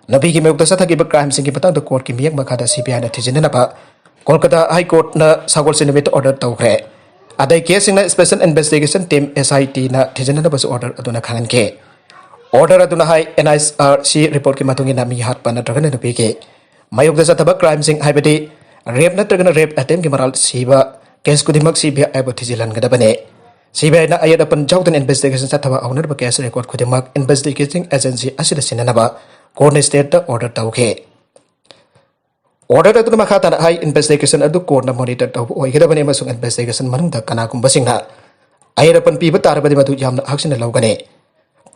ꯅꯨꯄꯤꯒꯤ ꯃꯥꯌꯣꯛꯇ ꯆꯠꯊꯈꯤꯕ ꯀ꯭ꯔꯥꯏꯝꯁꯤꯡꯒꯤ ꯃꯇꯥꯡꯗ ꯀꯣꯔꯠꯀꯤ ꯃꯤꯠꯌꯦꯡ ꯃꯈꯥꯗ ꯁꯤ ꯕꯤ ꯑꯥꯏꯅ ꯊꯤꯖꯤꯟꯅꯅꯕ ꯀꯣꯜꯀꯇꯥ ꯍꯥꯏ ꯀꯣꯔꯠꯅ ꯁꯒꯣꯜꯁꯦꯟ ꯅꯨꯃꯤꯠꯇ ꯑꯣꯔꯗꯔ ꯇꯧꯈ꯭ꯔꯦ꯫ ꯑꯗꯩ ꯀꯦꯁꯁꯤꯡꯅ ꯁ꯭ꯄꯦꯁꯦꯜ ꯏꯟꯚꯦꯁꯇꯤꯒꯦꯁꯟ ꯇꯤꯝ, ꯑꯦꯁ ꯑꯥꯏ ꯇꯤꯅ ꯊꯤꯖꯤꯟꯅꯅꯕꯁꯨ ꯑꯣꯔꯗꯔ ꯑꯗꯨꯅ ꯈꯪꯍꯟꯈꯤ꯫ ꯑꯣꯔꯗꯔ ꯑꯗꯨꯅ ꯍꯥꯏ, ꯑꯦꯟ ꯑꯥꯏ ꯑꯥꯔ ꯁꯤ ꯔꯤꯄꯣꯔꯠꯀꯤ ꯃꯇꯨꯡ ꯏꯟꯅ ꯃꯤ ꯍꯥꯠꯄ ꯅꯠꯇ꯭ꯔꯒꯅ ꯅꯨꯄꯤꯒꯤ ꯃꯥꯌꯣꯛꯇ ꯆꯠꯊꯕ ꯀ꯭ꯔꯥꯏꯝꯁꯤꯡ, ꯍꯥꯏꯕꯗꯤ ꯔꯦꯞ ꯅꯠꯇ꯭ꯔꯒꯅ ꯔꯦꯞ ꯑꯦꯇꯦꯝꯒꯤ ꯃꯔꯥꯜ ꯁꯤꯕ ꯀꯦꯁ ꯈꯨꯗꯤꯡꯃꯛ ꯁꯤ ꯕꯤ ꯑꯥꯏꯕꯨ ꯊꯤꯖꯤꯜꯍꯟꯒꯗꯕꯅꯤ꯫ ꯁꯤ ꯕꯤ ꯑꯥꯏꯅ ꯑꯌꯦꯠ ꯑꯄꯟ ꯌꯥꯎꯗꯅ ꯏꯟꯚꯦꯁꯇꯤꯒꯦꯁꯟ ꯆꯠꯊꯕ ꯍꯧꯅꯔꯕ ꯀꯦꯁ ꯔꯦꯀꯣꯔꯗ ꯈꯨꯗꯤꯡꯃꯛ ꯏꯟꯚꯦꯁꯇꯤꯒꯦꯇꯤꯡ ꯑꯦꯖꯦꯟꯁꯤ ꯑꯁꯤꯗ ꯁꯤꯟꯅꯅꯕ ꯀꯣꯔꯠꯅ ꯁ꯭ꯇꯦꯠꯇ ꯑꯣꯔꯗꯔ ꯇꯧꯈꯤ꯫ ꯑꯣꯔꯗꯔ ꯑꯗꯨꯅ ꯃꯈꯥ ꯇꯥꯅ ꯍꯥꯏ, ꯏꯟꯚꯦꯁꯇꯤꯒꯦꯁꯟ ꯑꯗꯨ ꯀꯣꯔꯠꯅ ꯃꯣꯅꯤꯇꯔ ꯇꯧꯕ ꯑꯣꯏꯒꯗꯕꯅꯤ ꯑꯃꯁꯨꯡ ꯏꯟꯚꯦꯁꯇꯤꯒꯦꯁꯟ ꯃꯅꯨꯡꯗ ꯀꯅꯥꯒꯨꯝꯕꯁꯤꯡꯅ ꯑꯍꯦꯟ ꯑꯄꯟ ꯄꯤꯕ ꯇꯥꯔꯕꯗꯤ ꯃꯗꯨ ꯌꯥꯝꯅ ꯍꯛꯆꯤꯟꯅ ꯂꯧꯒꯅꯤ꯫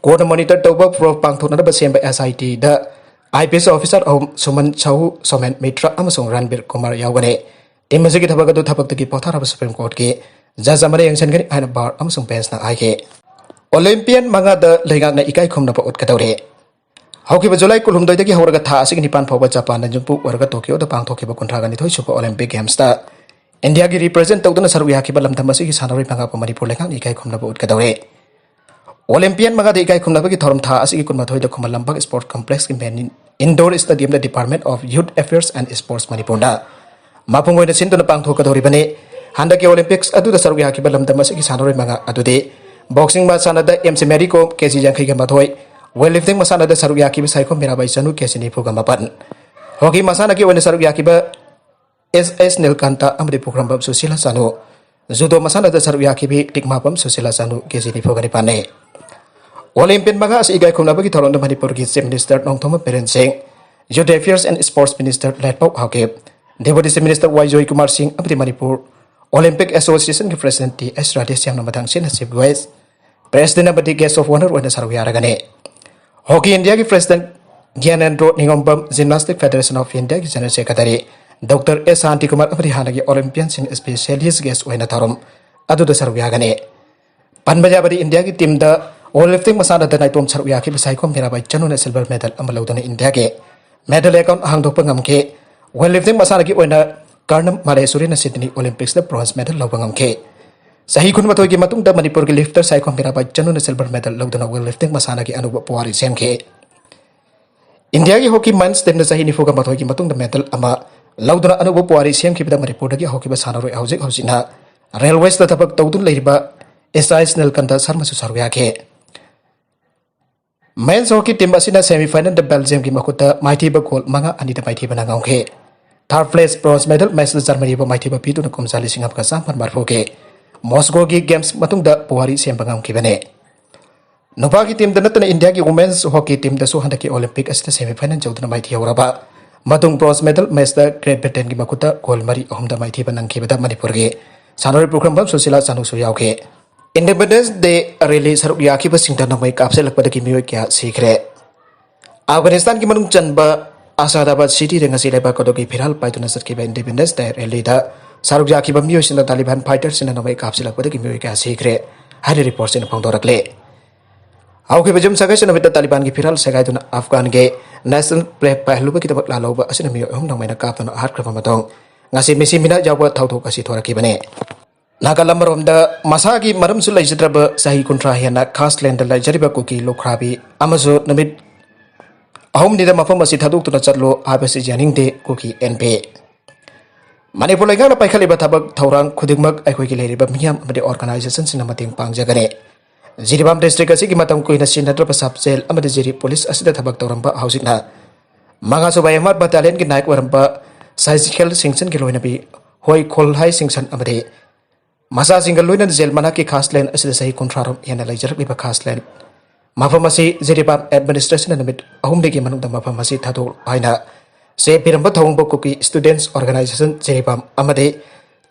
Court ꯅ monitor ꯇꯧꯕ ꯄ꯭ꯔꯣꯕ ꯄꯥꯡꯊꯣꯛꯅꯅꯕ ꯁꯦꯝꯕ S I T the I P S officer ꯑꯍꯨꯝ ꯁꯨꯃꯟ ꯁꯥꯍꯨ, ꯁꯣꯃꯦꯟ ꯃꯤꯇ꯭ꯔ ꯑꯃꯁꯨꯡ ꯔꯟꯕꯤꯔ ꯀꯨꯃꯥꯔ ꯌꯥꯎꯒꯅꯤ꯫ Team ꯑꯁꯤꯒꯤ ꯊꯕꯛ ꯑꯗꯨ ꯊꯕꯛꯇꯒꯤ ꯄꯣꯊꯥꯔꯕ Supreme Court ꯀꯤ judge ꯑꯃꯅ ꯌꯦꯡꯁꯤꯟꯒꯅꯤ ꯍꯥꯏꯅ bar ꯑꯃꯁꯨꯡ bench ꯅ ꯍꯥꯏꯈꯤ꯫ Olympian ꯃꯉꯥꯗ ꯂꯩꯉꯥꯛꯅ ꯏꯀꯥꯏ ꯈꯨꯝꯅꯕ ꯎꯠꯀꯗꯧꯔꯤ꯫ ꯍꯧꯈꯤꯕ July ꯀꯨꯟꯍꯨꯝꯗꯣꯏꯗꯒꯤ ꯍꯧꯔꯒ ꯊꯥ ꯑꯁꯤꯒꯤ ꯅꯤꯄꯥꯟ ꯐꯥꯎꯕ ꯖꯄꯥꯟꯗ ꯌꯨꯝꯄꯨ ꯑꯣꯏꯔꯒ Tokyo ꯗ ꯄꯥꯡꯊꯣꯛꯈꯤꯕ ꯀꯨꯟꯊ꯭ꯔꯥꯒ ꯅꯤꯊꯣꯏ ꯁꯨꯕ Olympic Games ꯇ ꯏꯟꯗꯤꯌꯥꯒꯤ represent ꯇꯧꯗꯨꯅ ꯁꯔꯨꯛ ꯌꯥꯈꯤꯕ ꯂꯝꯗꯝ ꯑꯁꯤꯒꯤ ꯁꯥꯟꯅꯔꯣꯏ ꯃꯉꯥꯕꯨ ꯃꯅꯤꯄꯨꯔ ꯂꯩꯉꯥꯛꯅ ꯏꯀꯥꯏ ꯈꯨꯝꯅꯕ ꯎꯠꯀꯗꯧꯔꯦ꯫ Olympian ꯃꯉꯥꯗ ꯏꯀꯥꯏ ꯈꯨꯝꯅꯕꯒꯤ ꯊꯧꯔꯝ ꯊꯥ ꯑꯁꯤꯒꯤ ꯀꯨꯟꯃꯥꯊꯣꯏꯗ ꯈꯨꯃꯟ ꯂꯝꯄꯥꯛ Sport Complex ꯀꯤ main indoor stadium the Department of Youth Affairs and Sports Manipur ꯅ ꯃꯄꯨꯡ ꯑꯣꯏꯅ ꯁꯤꯟꯗꯨꯅ ꯄꯥꯡꯊꯣꯛꯀꯗꯧꯔꯤꯕꯅꯤ꯫ ꯍꯟꯗꯛꯀꯤ Olympics ꯑꯗꯨꯗ ꯁꯔꯨꯛ ꯌꯥꯈꯤꯕ ꯂꯝꯗꯝ ꯑꯁꯤꯒꯤ ꯁꯥꯟꯅꯔꯣꯏ ꯃꯉꯥ ꯑꯗꯨꯗꯤ boxing ꯃꯁꯥꯟꯅꯗ M C Mary Kom, K G ꯌꯥꯡꯈꯩꯒ ꯃꯥꯊꯣꯏ, weightlifting ꯃꯁꯥꯟꯅꯗ ꯁꯔꯨꯛ ꯌꯥꯈꯤꯕ ꯁꯥꯏꯈꯣꯝ ꯃꯤꯔꯥꯕꯥꯏ ꯆꯅꯨ, K G ꯅꯤꯐꯨꯒ ꯃꯥꯄꯟ, hockey ꯃꯁꯥꯟꯅꯒꯤ ꯑꯣꯏꯅ ꯁꯔꯨꯛ ꯌꯥꯈꯤꯕ S S ꯅꯤꯜꯀꯥꯟꯇ ꯑꯃꯗꯤ ꯄꯨꯈ꯭ꯔꯝꯕꯝ ꯁꯨꯁꯤꯂꯥ ꯆꯅꯨ, judo ꯃꯁꯥꯟꯅꯗ ꯁꯔꯨꯛ ꯌꯥꯈꯤꯕꯤ ꯇꯤꯛꯃꯥꯄꯝ ꯁꯨꯁꯤꯂꯥ ꯆꯅꯨ, K G ꯅꯤꯐꯨꯒ ꯅꯤꯄꯥꯟꯅꯤ꯫ Olympian ꯃꯉꯥ ꯑꯁꯤ ꯏꯀꯥꯏ ꯈꯨꯝꯅꯕꯒꯤ ꯊꯧꯔꯝꯗ ꯃꯅꯤꯄꯨꯔꯒꯤ Chief Minister ꯅꯣꯡꯊꯣꯝꯕꯝ ꯕꯤꯔꯦꯟ ꯁꯤꯡ, Youth Affairs and Sports Minister ꯂꯦꯠꯄꯥꯎ Haokip, Deputy Chief Minister ꯋꯥꯏ ꯖꯣꯏꯀꯨꯃꯥꯔ ꯁꯤꯡ ꯑꯃꯗꯤ ꯃꯅꯤꯄꯨꯔ Olympic Association ꯒꯤ President T S ꯔꯥꯙꯦꯁ꯭ꯌꯥꯝꯅ ꯃꯊꯪꯁꯤꯠꯅ Chief Guest, President ꯑꯃꯗꯤ Guest of Honour ꯑꯣꯏꯅ ꯁꯔꯨꯛ ꯌꯥꯔꯒꯅꯤ꯫ Hockey India ꯒꯤ President ꯒ꯭ꯌꯥꯅꯦꯟꯗ꯭ꯔꯣ ꯅꯤꯉꯣꯝꯕꯝ, Gymnastic Federation of India ꯒꯤ General Secretary Doctor S Shantikumar ꯑꯃꯗꯤ ꯍꯥꯟꯅꯒꯤ Olympian ꯁꯤꯡ specialist guest ꯑꯣꯏꯅ ꯊꯧꯔꯝ ꯑꯗꯨꯗ ꯁꯔꯨꯛ ꯌꯥꯒꯅꯤ꯫ ꯄꯟꯕ ꯌꯥꯕꯗꯤ ꯏꯟꯗꯤꯌꯥꯒꯤ team ꯗ weightlifting ꯃꯁꯥꯟꯅꯗ ꯅꯥꯏꯇꯣꯝ ꯁꯔꯨꯛ ꯌꯥꯈꯤꯕ ꯁꯥꯏꯈꯣꯝ ꯃꯤꯔꯥꯕꯥꯏ ꯆꯅꯨꯅ silver medal ꯑꯃ ꯂꯧꯗꯨꯅ ꯏꯟꯗꯤꯌꯥꯒꯤ medal account ꯍꯥꯡꯗꯣꯛꯄ ꯉꯝꯈꯤ꯫ Weightlifting ꯃꯁꯥꯟꯅꯒꯤ ꯑꯣꯏꯅ ꯀꯔꯅꯝ ꯃꯥꯂꯦꯁꯣꯔꯤꯅ Sydney Olympics ꯇ bronze medal ꯂꯧꯕ ꯉꯝꯈꯤ꯫ ꯆꯍꯤ ꯀꯨꯟꯃꯥꯊꯣꯏꯒꯤ ꯃꯇꯨꯡꯗ ꯃꯅꯤꯄꯨꯔꯒꯤ lifter Saikhom Mirabai ꯆꯅꯨꯅ silver medal ꯂꯧꯗꯨꯅ weightlifting ꯃꯁꯥꯟꯅꯒꯤ ꯑꯅꯧꯕ ꯄꯨꯋꯥꯔꯤ ꯁꯦꯝꯈꯤ꯫ ꯏꯟꯗꯤꯌꯥꯒꯤ hockey men's team ꯅ ꯆꯍꯤ ꯅꯤꯐꯨꯒ ꯃꯥꯊꯣꯏꯒꯤ ꯃꯇꯨꯡꯗ medal ꯑꯃ ꯂꯧꯗꯨꯅ ꯑꯅꯧꯕ ꯄꯨꯋꯥꯔꯤ ꯁꯦꯝꯈꯤꯕꯗ ꯃꯅꯤꯄꯨꯔꯗꯒꯤ ꯍꯧꯈꯤꯕ ꯁꯥꯟꯅꯔꯣꯏ ꯍꯧꯖꯤꯛ ꯍꯧꯖꯤꯛꯅ railways ꯇ ꯊꯕꯛ ꯇꯧꯗꯨꯅ ꯂꯩꯔꯤꯕ S I S ꯅꯤꯜꯀꯟꯊ ꯁꯔꯃꯁꯨ ꯁꯔꯨꯛ ꯌꯥꯈꯤ꯫ Men's hockey team ꯑꯁꯤꯅ semi final ꯗ Belgium ꯒꯤ ꯃꯈꯨꯠꯇ ꯃꯥꯏꯊꯤꯕ goal ꯃꯉꯥ ꯑꯅꯤꯗ ꯃꯥꯏꯊꯤꯕꯅ ꯉꯝꯈꯤ꯫ Third place bronze medal match ꯇ Germany ꯕꯨ ꯃꯥꯏꯊꯤꯕ ꯄꯤꯗꯨꯅ ꯀꯨꯝꯖꯥ ꯂꯤꯁꯤꯡ ꯑꯃꯒ ꯆꯥꯃꯥꯄꯟ ꯃꯔꯤꯐꯨꯒꯤ Moscow ꯒꯤ games ꯃꯇꯨꯡꯗ ꯄꯨꯋꯥꯔꯤ ꯁꯦꯝꯕ ꯉꯝꯈꯤꯕꯅꯤ꯫ ꯅꯨꯄꯥꯒꯤ team ꯗ ꯅꯠꯇꯅ ꯏꯟꯗꯤꯌꯥꯒꯤ women's hockey team ꯗꯁꯨ ꯍꯟꯗꯛꯀꯤ Olympic ꯑꯁꯤꯗ semi final ꯌꯧꯗꯨꯅ ꯃꯥꯏꯊꯤꯍꯧꯔꯕ ꯃꯇꯨꯡ bronze medal match ꯇ Great Britain ꯒꯤ ꯃꯈꯨꯠꯇ goal ꯃꯔꯤ ꯑꯍꯨꯝꯗ ꯃꯥꯏꯊꯤꯕ ꯅꯪꯈꯤꯕꯗ ꯃꯅꯤꯄꯨꯔꯒꯤ ꯁꯥꯟꯅꯔꯣꯏ ꯄꯨꯈ꯭ꯔꯝꯕꯝ ꯁꯨꯁꯤꯂꯥ ꯆꯅꯨꯁꯨ ꯌꯥꯎꯈꯤ꯫ Independence Day rally ꯁꯔꯨꯛ ꯌꯥꯈꯤꯕꯁꯤꯡꯗ ꯅꯣꯡꯃꯩ ꯀꯥꯞꯁꯤꯜꯂꯛꯄꯗꯒꯤ ꯃꯤꯑꯣꯏ ꯀꯌꯥ ꯁꯤꯈ꯭ꯔꯦ꯫ ꯑꯐꯒꯥꯅꯤꯁꯇꯥꯟꯒꯤ ꯃꯅꯨꯡ ꯆꯟꯕ ꯑꯁꯥꯗꯥꯕꯥꯗ ꯁꯤꯇꯤꯗ ꯉꯁꯤ ꯂꯩꯕꯥꯛ ꯑꯗꯨꯒꯤ ꯐꯤꯔꯥꯜ ꯄꯥꯏꯗꯨꯅ ꯆꯠꯈꯤꯕ Independence Day rally ꯗ ꯁꯔꯨꯛ ꯌꯥꯈꯤꯕ ꯃꯤꯑꯣꯏꯁꯤꯡꯗ ꯇꯥꯂꯤꯕꯥꯟ ꯐꯥꯏꯇꯔꯁꯤꯡꯅ ꯅꯣꯡꯃꯩ ꯀꯥꯞꯁꯤꯜꯂꯛꯄꯗꯒꯤ ꯃꯤꯑꯣꯏ ꯀꯌꯥ ꯁꯤꯈ꯭ꯔꯦ ꯍꯥꯏꯅ ꯔꯤꯄꯣꯔꯠꯁꯤꯡꯅ ꯐꯣꯡꯗꯣꯔꯛꯂꯤ꯫ ꯍꯧꯈꯤꯕ ꯖꯨꯟ ꯁꯒꯩꯁ ꯅꯨꯃꯤꯠꯇ ꯇꯥꯂꯤꯕꯥꯟꯒꯤ ꯐꯤꯔꯥꯜ ꯁꯦꯒꯥꯏꯗꯨꯅ ꯑꯐꯒꯥꯟꯒꯤ ꯅꯦꯁꯅꯦꯜ ꯐ꯭ꯂꯦꯒ ꯄꯥꯏꯍꯜꯂꯨꯕꯒꯤꯗꯃꯛ ꯂꯥꯜꯍꯧꯕ ꯑꯁꯤꯅ ꯃꯤꯑꯣꯏ ꯑꯍꯨꯝ ꯅꯣꯡꯃꯩꯅ ꯀꯥꯞꯇꯨꯅ ꯍꯥꯠꯈ꯭ꯔꯕ ꯃꯇꯨꯡ ꯉꯁꯤ ꯃꯤꯁꯤ ꯃꯤꯅꯥ ꯌꯥꯎꯕ ꯊꯧꯗꯣꯛ ꯑꯁꯤ ꯊꯣꯔꯛꯈꯤꯕꯅꯤ꯫ ꯅꯥꯀꯜ ꯑꯃꯔꯣꯝꯗ ꯃꯁꯥꯒꯤ ꯃꯔꯝꯁꯨ ꯂꯩꯖꯗ꯭ꯔꯕ ꯆꯍꯤ ꯀꯨꯟꯊ꯭ꯔꯥ ꯍꯦꯟꯅ ꯈꯥꯁꯂꯦꯟꯗ ꯂꯩꯖꯔꯤꯕ ꯀꯨꯀꯤ ꯂꯨꯈ꯭ꯔꯥꯕꯤ ꯑꯃꯁꯨ ꯅꯨꯃꯤꯠ ꯑꯍꯨꯝꯅꯤꯗ ꯃꯐꯝ ꯑꯁꯤ ꯊꯥꯗꯣꯛꯇꯨꯅ ꯆꯠꯂꯣ ꯍꯥꯏꯕꯁꯤ ꯌꯥꯅꯤꯡꯗꯦ ꯀꯨꯀꯤ ꯑꯦꯟ ꯄꯤ꯫ ꯃꯅꯤꯄꯨꯔ ꯂꯩꯉꯥꯛꯅ ꯄꯥꯏꯈꯠꯂꯤꯕ ꯊꯕꯛ ꯊꯧꯔꯥꯡ ꯈꯨꯗꯤꯡꯃꯛ ꯑꯩꯈꯣꯏꯒꯤ ꯂꯩꯔꯤꯕ ꯃꯤꯌꯥꯝ ꯑꯃꯗꯤ ꯑꯣꯔꯒꯅꯥꯏꯖꯦꯁꯟꯁꯤꯡꯅ ꯃꯇꯦꯡ ꯄꯥꯡꯖꯒꯅꯤ꯫ ꯖꯤꯔꯤꯕꯥꯝ ꯗꯤꯁꯇ꯭ꯔꯤꯛ ꯑꯁꯤꯒꯤ ꯃꯇꯝ ꯀꯨꯏꯅ ꯁꯤꯟꯅꯗ꯭ꯔꯕ ꯁꯕ ꯖꯦꯜ ꯑꯃꯗꯤ ꯖꯤꯔꯤ ꯄꯨꯂꯤꯁ ꯑꯁꯤꯗ ꯊꯕꯛ ꯇꯧꯔꯝꯕ ꯍꯧꯖꯤꯛꯅ ꯃꯉꯥꯁꯨꯕ ꯑꯦꯝ ꯑꯥꯔ ꯕꯠꯇꯥꯂꯤꯌꯟꯒꯤ ꯅꯥꯌꯛ ꯑꯣꯏꯔꯝꯕ ꯁꯥꯏꯖꯤꯀꯦꯜ ꯁꯤꯡꯁꯟꯒꯤ ꯂꯣꯏꯅꯕꯤ ꯍꯣꯏ ꯈꯣꯜꯍꯥꯏ ꯁꯤꯡꯁꯟ ꯑꯃꯗꯤ ꯃꯆꯥꯁꯤꯡꯒ ꯂꯣꯏꯅꯅ ꯖꯦꯜ ꯃꯅꯥꯛꯀꯤ ꯈꯥꯁꯂꯦꯟ ꯑꯁꯤꯗ ꯆꯍꯤ ꯀꯨꯟꯊ꯭ꯔꯥ ꯔꯣꯝ ꯍꯦꯟꯅ ꯂꯩꯖꯔꯛꯂꯤꯕ ꯈꯥꯁꯂꯦꯟ ꯃꯐꯝ ꯑꯁꯤ ꯖꯤꯔꯤꯕꯥꯝ ꯑꯦꯗꯃꯤꯅꯤꯁꯇ꯭ꯔꯦꯁꯟꯅ ꯅꯨꯃꯤꯠ ꯑꯍꯨꯝꯅꯤꯒꯤ ꯃꯅꯨꯡꯗ ꯃꯐꯝ ꯑꯁꯤ ꯊꯥꯗꯣꯛꯂꯨ ꯍꯥꯏꯅ ꯆꯦ ꯄꯤꯔꯝꯕ ꯊꯧꯑꯣꯡꯕ ꯀꯨꯀꯤ ꯁ꯭ꯇꯨꯗꯦꯟꯠꯁ ꯑꯣꯔꯒꯅꯥꯏꯖꯦꯁꯟ ꯖꯤꯔꯤꯕꯥꯝ ꯑꯃꯗꯤ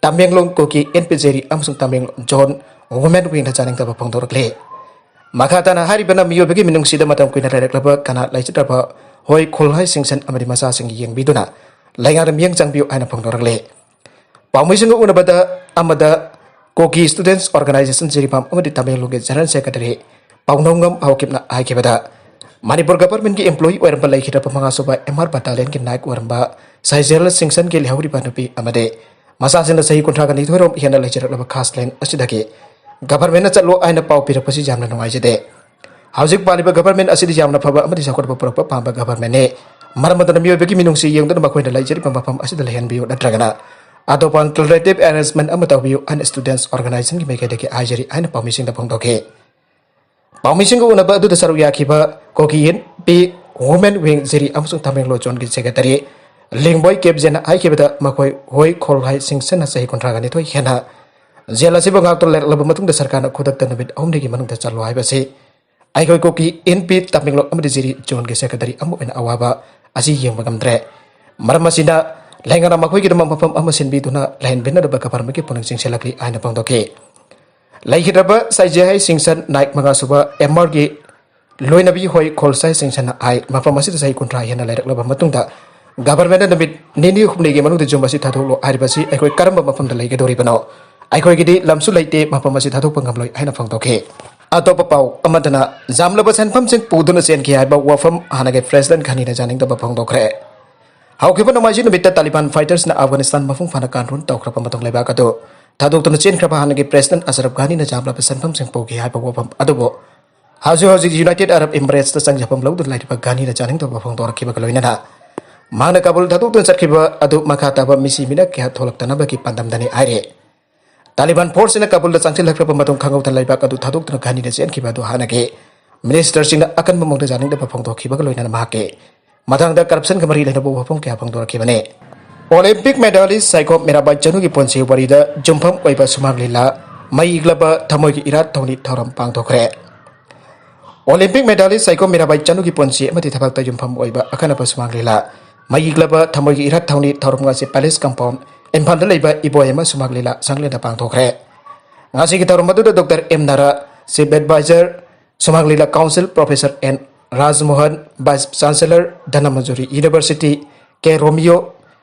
ꯇꯃꯦꯡꯂꯣꯡ ꯀꯨꯀꯤ ꯑꯦꯟ ꯄꯤ ꯖꯦꯔꯤ ꯑꯃꯁꯨꯡ ꯇꯃꯦꯡꯂꯣꯡ ꯖꯣꯟ ꯋꯨꯃꯦꯟ ꯋꯤꯡꯅ ꯆꯥꯅꯤꯡꯗꯕ ꯐꯣꯡꯗꯣꯔꯛꯂꯤ꯫ ꯃꯈꯥ ꯇꯥꯅ ꯍꯥꯏꯔꯤꯕꯅ ꯃꯤꯑꯣꯏꯕꯒꯤ ꯃꯤꯅꯨꯡꯁꯤꯗ ꯃꯇꯝ ꯀꯨꯏꯅ ꯂꯩꯔꯛꯂꯕ ꯀꯅꯥ ꯂꯩꯖꯗ꯭ꯔꯕ ꯍꯣꯏ ꯈꯨꯜꯍꯥꯏ ꯁꯤꯡꯁꯟ ꯑꯃꯗꯤ ꯃꯆꯥꯁꯤꯡ ꯌꯦꯡꯕꯤꯗꯨꯅ ꯂꯩꯉꯥꯛꯅ ꯃꯤꯠꯌꯦꯡ ꯆꯪꯕꯤꯌꯨ ꯍꯥꯏꯅ ꯐꯣꯡꯗꯣꯔꯛꯂꯤ꯫ ꯄꯥꯎꯃꯤꯁꯤꯡꯒ ꯎꯅꯕꯗ ꯑꯃꯗ ꯀꯣꯀꯤ ꯁ꯭ꯇꯨꯗꯦꯟꯠꯁ ꯑꯣꯔꯒꯅꯥꯏꯖꯦꯁꯟ ꯖꯤꯔꯤꯕꯥꯝ ꯑꯃꯗꯤ ꯇꯃꯦꯡꯂꯣꯡꯒꯤ ꯖꯦꯅꯔꯦꯜ ꯁꯦꯀ꯭ꯔꯦꯇꯔꯤ ꯄꯥꯎꯅꯝꯉꯝ ꯍꯥꯎꯀꯤꯞꯅ ꯍꯥꯏꯈꯤꯕꯗ, ꯃꯅꯤꯄꯨꯔ ꯒꯚꯔꯟꯃꯦꯟꯠꯀꯤ ꯑꯦꯝꯄ꯭ꯂꯣꯌꯤ ꯑꯣꯏꯔꯝꯕ ꯂꯩꯈꯤꯗ꯭ꯔꯕ ꯃꯉꯥꯁꯨꯕ ꯑꯦꯝ ꯑꯥꯔ ꯕꯠꯇꯥꯂꯤꯌꯟꯒꯤ ꯅꯥꯌꯛ ꯑꯣꯏꯔꯝꯕ ꯁꯥꯏꯖꯦꯜ ꯁꯤꯡꯁꯟꯒꯤ ꯂꯩꯍꯧꯔꯤꯕ ꯅꯨꯄꯤ ꯑꯃꯗꯤ ꯃꯆꯥꯁꯤꯡꯅ ꯆꯍꯤ ꯀꯨꯟꯊ꯭ꯔꯥꯒ ꯅꯤꯊꯣꯏ ꯔꯣꯝ ꯍꯦꯟꯅ ꯂꯩꯖꯔꯛꯂꯕ ꯈꯥꯁꯂꯦꯟ ꯑꯁꯤꯗꯒꯤ ꯒꯚꯔꯟꯃꯦꯟꯠꯅ ꯆꯠꯂꯣ ꯍꯥꯏꯅ ꯄꯥꯎ ꯄꯤꯔꯛꯄꯁꯤ ꯌꯥꯝꯅ ꯅꯨꯡꯉꯥꯏꯖꯗꯦ꯫ ꯍꯧꯖꯤꯛ ꯄꯥꯜꯂꯤꯕ ꯒꯚꯔꯟꯃꯦꯟꯠ ꯑꯁꯤꯗꯤ ꯌꯥꯝꯅ ꯐꯕ ꯑꯃꯗꯤ ꯆꯥꯎꯈꯠꯄ ꯄꯨꯔꯛꯄ ꯄꯥꯝꯕ ꯒꯚꯔꯟꯃꯦꯟꯠꯅꯤ꯫ ꯃꯔꯝ ꯑꯗꯨꯅ ꯃꯤꯑꯣꯏꯕꯒꯤ ꯃꯤꯅꯨꯡꯁꯤ ꯌꯦꯡꯗꯨꯅ ꯃꯈꯣꯏꯅ ꯂꯩꯖꯔꯤꯕ ꯃꯐꯝ ꯑꯁꯤꯗ ꯂꯩꯍꯟꯕꯤꯌꯨ ꯅꯠꯇ꯭ꯔꯒꯅ ꯑꯇꯣꯞꯄ ꯑꯜꯇꯔꯅꯦꯇꯤꯚ ꯑꯦꯔꯦꯟꯖꯃꯦꯟꯠ ꯑꯃ ꯇꯧꯕꯤꯌꯨ ꯍꯥꯏꯅ ꯁ꯭ꯇꯨꯗꯦꯟꯠꯁ ꯑꯣꯔꯒꯅꯥꯏꯖꯦꯁꯟꯒꯤ ꯃꯥꯏꯀꯩꯗꯒꯤ ꯍꯥꯏꯖꯔꯤ ꯍꯥꯏꯅ ꯄꯥꯎꯃꯤꯁꯤꯡꯗ ꯐꯣꯡꯗꯣꯛꯈꯤ꯫ ꯄꯥꯎꯃꯤꯁꯤꯡꯒ ꯎꯅꯕ ꯑꯗꯨꯗ ꯁꯔꯨꯛ ꯌꯥꯈꯤꯕ ꯀꯣꯀꯤ ꯑꯦꯟ ꯄꯤ ꯋꯨꯃꯦꯟ ꯋꯤꯡ ꯖꯤꯔꯤ ꯑꯃꯁꯨꯡ ꯇꯃꯦꯡꯂꯣꯡ ꯖꯣꯟꯒꯤ ꯁꯦꯀ꯭ꯔꯦꯇꯔꯤ ꯂꯤꯡꯕꯣꯏ ꯀꯦꯞꯖꯦꯟꯅ ꯍꯥꯏꯈꯤꯕꯗ, ꯃꯈꯣꯏ ꯍꯣꯏ ꯈꯣꯜꯍꯥꯏ ꯁꯤꯡꯁꯟꯅ ꯆꯍꯤ ꯀꯨꯟꯊ꯭ꯔꯥꯒ ꯅꯤꯊꯣꯏ ꯍꯦꯟꯅ ꯖꯦꯜ ꯑꯁꯤꯕꯨ ꯉꯥꯛꯇꯨꯅ ꯂꯩꯔꯛꯂꯕ ꯃꯇꯨꯡꯗ ꯁꯔꯀꯥꯔꯅ ꯈꯨꯗꯛꯇ ꯅꯨꯃꯤꯠ ꯑꯍꯨꯝꯅꯤꯒꯤ ꯃꯅꯨꯡꯗ ꯆꯠꯂꯣ ꯍꯥꯏꯕꯁꯤ ꯑꯩꯈꯣꯏ ꯀꯨꯀꯤ ꯑꯦꯟ ꯄꯤ ꯇꯃꯦꯡꯂꯣꯡ ꯑꯃꯗꯤ ꯖꯤꯔꯤ ꯖꯣꯟꯒꯤ ꯁꯦꯀ꯭ꯔꯦꯇꯔꯤ ꯑꯃ ꯑꯣꯏꯅ ꯑꯋꯥꯕ ꯑꯁꯤ ꯌꯦꯡꯕ ꯉꯝꯗ꯭ꯔꯦ꯫ ꯃꯔꯝ ꯑꯁꯤꯅ ꯂꯩꯉꯥꯛꯅ ꯃꯈꯣꯏꯒꯤꯗꯃꯛ ꯃꯐꯝ ꯑꯃ ꯁꯤꯟꯕꯤꯗꯨꯅ ꯂꯩꯍꯟꯕꯤꯅꯅꯕ ꯒꯚꯔꯟꯃꯦꯟꯠꯀꯤ ꯄꯨꯛꯅꯤꯡ ꯆꯤꯡꯁꯤꯜꯂꯛꯂꯤ ꯍꯥꯏꯅ ꯐꯣꯡꯗꯣꯛꯈꯤ꯫ ꯂꯩꯈꯤꯗ꯭ꯔꯕ ꯁꯥꯏꯖꯦꯍꯩ ꯁꯤꯡꯁꯟ ꯅꯥꯏꯛ ꯃꯉꯥꯁꯨꯕ ꯑꯦꯝ ꯑꯥꯔꯒꯤ ꯂꯣꯏꯅꯕꯤ ꯍꯣꯏ ꯈꯣꯜꯁꯥꯏ ꯁꯤꯡꯁꯟꯅ ꯍꯥꯏ, ꯃꯐꯝ ꯑꯁꯤꯗ ꯆꯍꯤ ꯀꯨꯟꯊ꯭ꯔꯥ ꯍꯦꯟꯅ ꯂꯩꯔꯛꯂꯕ ꯃꯇꯨꯡꯗ ꯒꯚꯔꯟꯃꯦꯟꯠꯅ ꯅꯨꯃꯤꯠ ꯅꯤꯅꯤ ꯍꯨꯝꯅꯤꯒꯤ ꯃꯅꯨꯡꯗ ꯌꯨꯝ ꯑꯁꯤ ꯊꯥꯗꯣꯛꯂꯣ ꯍꯥꯏꯔꯤꯕꯁꯤ ꯑꯩꯈꯣꯏ ꯀꯔꯝꯕ ꯃꯐꯝꯗ ꯂꯩꯒꯗꯧꯔꯤꯕꯅꯣ? ꯑꯩꯈꯣꯏꯒꯤꯗꯤ ꯂꯝꯁꯨ ꯂꯩꯇꯦ, ꯃꯐꯝ ꯑꯁꯤ ꯊꯥꯗꯣꯛꯄ ꯉꯝꯂꯣꯏ ꯍꯥꯏꯅ ꯐꯣꯡꯗꯣꯛꯈꯤ꯫ ꯑꯇꯣꯞꯄ ꯄꯥꯎ ꯑꯃꯗꯅ, ꯌꯥꯝꯂꯕ ꯁꯦꯟꯐꯝꯁꯤꯡ ꯄꯨꯗꯨꯅ ꯆꯦꯟꯈꯤ ꯍꯥꯏꯕ ꯋꯥꯐꯝ ꯍꯥꯟꯅꯒꯤ ꯄ꯭ꯔꯦꯁꯤꯗꯦꯟꯠ ꯘꯅꯤꯅ ꯌꯥꯅꯤꯡꯗꯕ ꯐꯣꯡꯗꯣꯛꯈ꯭ꯔꯦ꯫ ꯍꯧꯈꯤꯕ ꯅꯣꯡꯃꯥꯏꯖꯤꯡ ꯅꯨꯃꯤꯠꯇ ꯇꯥꯂꯤꯕꯥꯟ ꯐꯥꯏꯇꯔꯁꯅ ꯑꯐꯒꯥꯅꯤꯁꯇꯥꯟ ꯃꯄꯨꯡ ꯐꯥꯅ ꯀꯟꯇ꯭ꯔꯣꯜ ꯇꯧꯈ꯭ꯔꯕ ꯃꯇꯨꯡ ꯂꯩꯕꯥꯛ ꯑꯗꯨ ꯊꯥꯗꯣꯛꯇꯨꯅ ꯆꯦꯟꯈ꯭ꯔꯕ ꯍꯥꯟꯅꯒꯤ ꯄ꯭ꯔꯦꯁꯤꯗꯦꯟꯠ ꯑꯁꯔꯐ ꯘꯅꯤꯅ ꯌꯥꯝꯂꯕ ꯁꯦꯟꯐꯝꯁꯤꯡ ꯄꯨꯈꯤ ꯍꯥꯏꯕ ꯋꯥꯐꯝ ꯑꯗꯨꯕꯨ ꯍꯧꯖꯤꯛ ꯍꯧꯖꯤꯛ ꯌꯨꯅꯥꯏꯇꯦꯗ ꯑꯔꯕ ꯏꯃꯤꯔꯦꯠꯁꯇ ꯆꯪꯖꯐꯝ ꯂꯧꯗꯨꯅ ꯂꯩꯔꯤꯕ ꯘꯅꯤꯅ ꯌꯥꯅꯤꯡꯗꯕ ꯐꯣꯡꯗꯣꯔꯛꯈꯤꯕꯒ ꯂꯣꯏꯅꯅ ꯃꯍꯥꯛꯅ ꯀꯥꯕꯨꯜ ꯊꯥꯗꯣꯛꯇꯨꯅ ꯆꯠꯈꯤꯕ ꯑꯗꯨ ꯃꯈꯥ ꯇꯥꯕ ꯃꯤꯁꯤ ꯃꯤꯅ ꯀꯌꯥ ꯊꯣꯛꯂꯛꯇꯅꯕꯒꯤ ꯄꯥꯟꯗꯝꯗꯅꯤ ꯍꯥꯏꯔꯤ꯫ ꯇꯥꯂꯤꯕꯥꯟ ꯐꯣꯔꯁꯁꯤꯅ ꯀꯥꯕꯨꯜꯗ ꯆꯪꯁꯤꯜꯂꯛꯈ꯭ꯔꯕ ꯃꯇꯨꯡ ꯈꯪꯍꯧꯗꯅ ꯂꯩꯕꯥꯛ ꯑꯗꯨ ꯊꯥꯗꯣꯛꯇꯨꯅ ꯘꯅꯤꯅ ꯆꯦꯟꯈꯤꯕ ꯑꯗꯨ ꯍꯥꯟꯅꯒꯤ ꯃꯤꯅꯤꯁꯇꯔꯁꯤꯡꯅ ꯑꯀꯟꯕ ꯃꯑꯣꯡꯗ ꯌꯥꯅꯤꯡꯗꯕ ꯐꯣꯡꯗꯣꯛꯈꯤꯕꯒ ꯂꯣꯏꯅꯅ ꯃꯍꯥꯛꯀꯤ ꯃꯊꯪꯗ ꯀꯔꯞꯁꯟꯒ ꯃꯔꯤ ꯂꯩꯅꯕ ꯋꯥꯐꯝ ꯀꯌꯥ ꯐꯣꯡꯗꯣꯔꯛꯈꯤꯕꯅꯤ꯫ ꯑꯣꯂꯤꯝꯄꯤꯛ ꯃꯦꯗꯥꯂꯤꯁ ꯁꯥꯏꯈꯣꯝ ꯃꯤꯔꯥꯕꯥꯏ ꯆꯅꯨꯒꯤ ꯄꯨꯟꯁꯤ ꯋꯥꯔꯤꯗ ꯌꯨꯝꯐꯝ ꯑꯣꯏꯕ ꯁꯨꯃꯥꯡ ꯂꯤꯂꯥ ꯃꯩ ꯏꯛꯂꯕ ꯊꯃꯣꯏꯒꯤ ꯏꯔꯥꯠ ꯊꯧꯅꯤ ꯊꯧꯔꯝ ꯄꯥꯡꯊꯣꯛꯈ꯭ꯔꯦ꯫ ꯑꯣꯂꯤꯝꯄꯤꯛ ꯃꯦꯗꯥꯂꯤꯁ ꯁꯥꯏꯈꯣꯝ ꯃꯤꯔꯥꯕꯥꯏ ꯆꯅꯨꯒꯤ ꯄꯨꯟꯁꯤ ꯑꯃꯗꯤ ꯊꯕꯛꯇ ꯌꯨꯝꯐꯝ ꯑꯣꯏꯕ ꯑꯈꯟꯅꯕ ꯁꯨꯃꯥꯡ ꯂꯤꯂꯥ ꯃꯩ ꯏꯛꯂꯕ ꯊꯃꯣꯏꯒꯤ ꯏꯔꯥꯠ ꯊꯧꯅꯤ ꯊꯧꯔꯝ ꯉꯁꯤ ꯄꯦꯂꯦꯁ ꯀꯝꯄꯥꯎꯟ ꯏꯝꯐꯥꯜꯗ ꯂꯩꯕ ꯏꯕꯣꯌꯥꯏꯃ ꯁꯨꯃꯥꯡ ꯂꯤꯂꯥ ꯁꯪꯂꯦꯟꯗ ꯄꯥꯡꯊꯣꯛꯈ꯭ꯔꯦ꯫ ꯉꯁꯤꯒꯤ ꯊꯧꯔꯝ ꯑꯗꯨꯗ doctor M Nara, chief adviser, Sumang Leela council professor N Rajmohan, vice chancellor Dhanamanjuri university, K Romeo,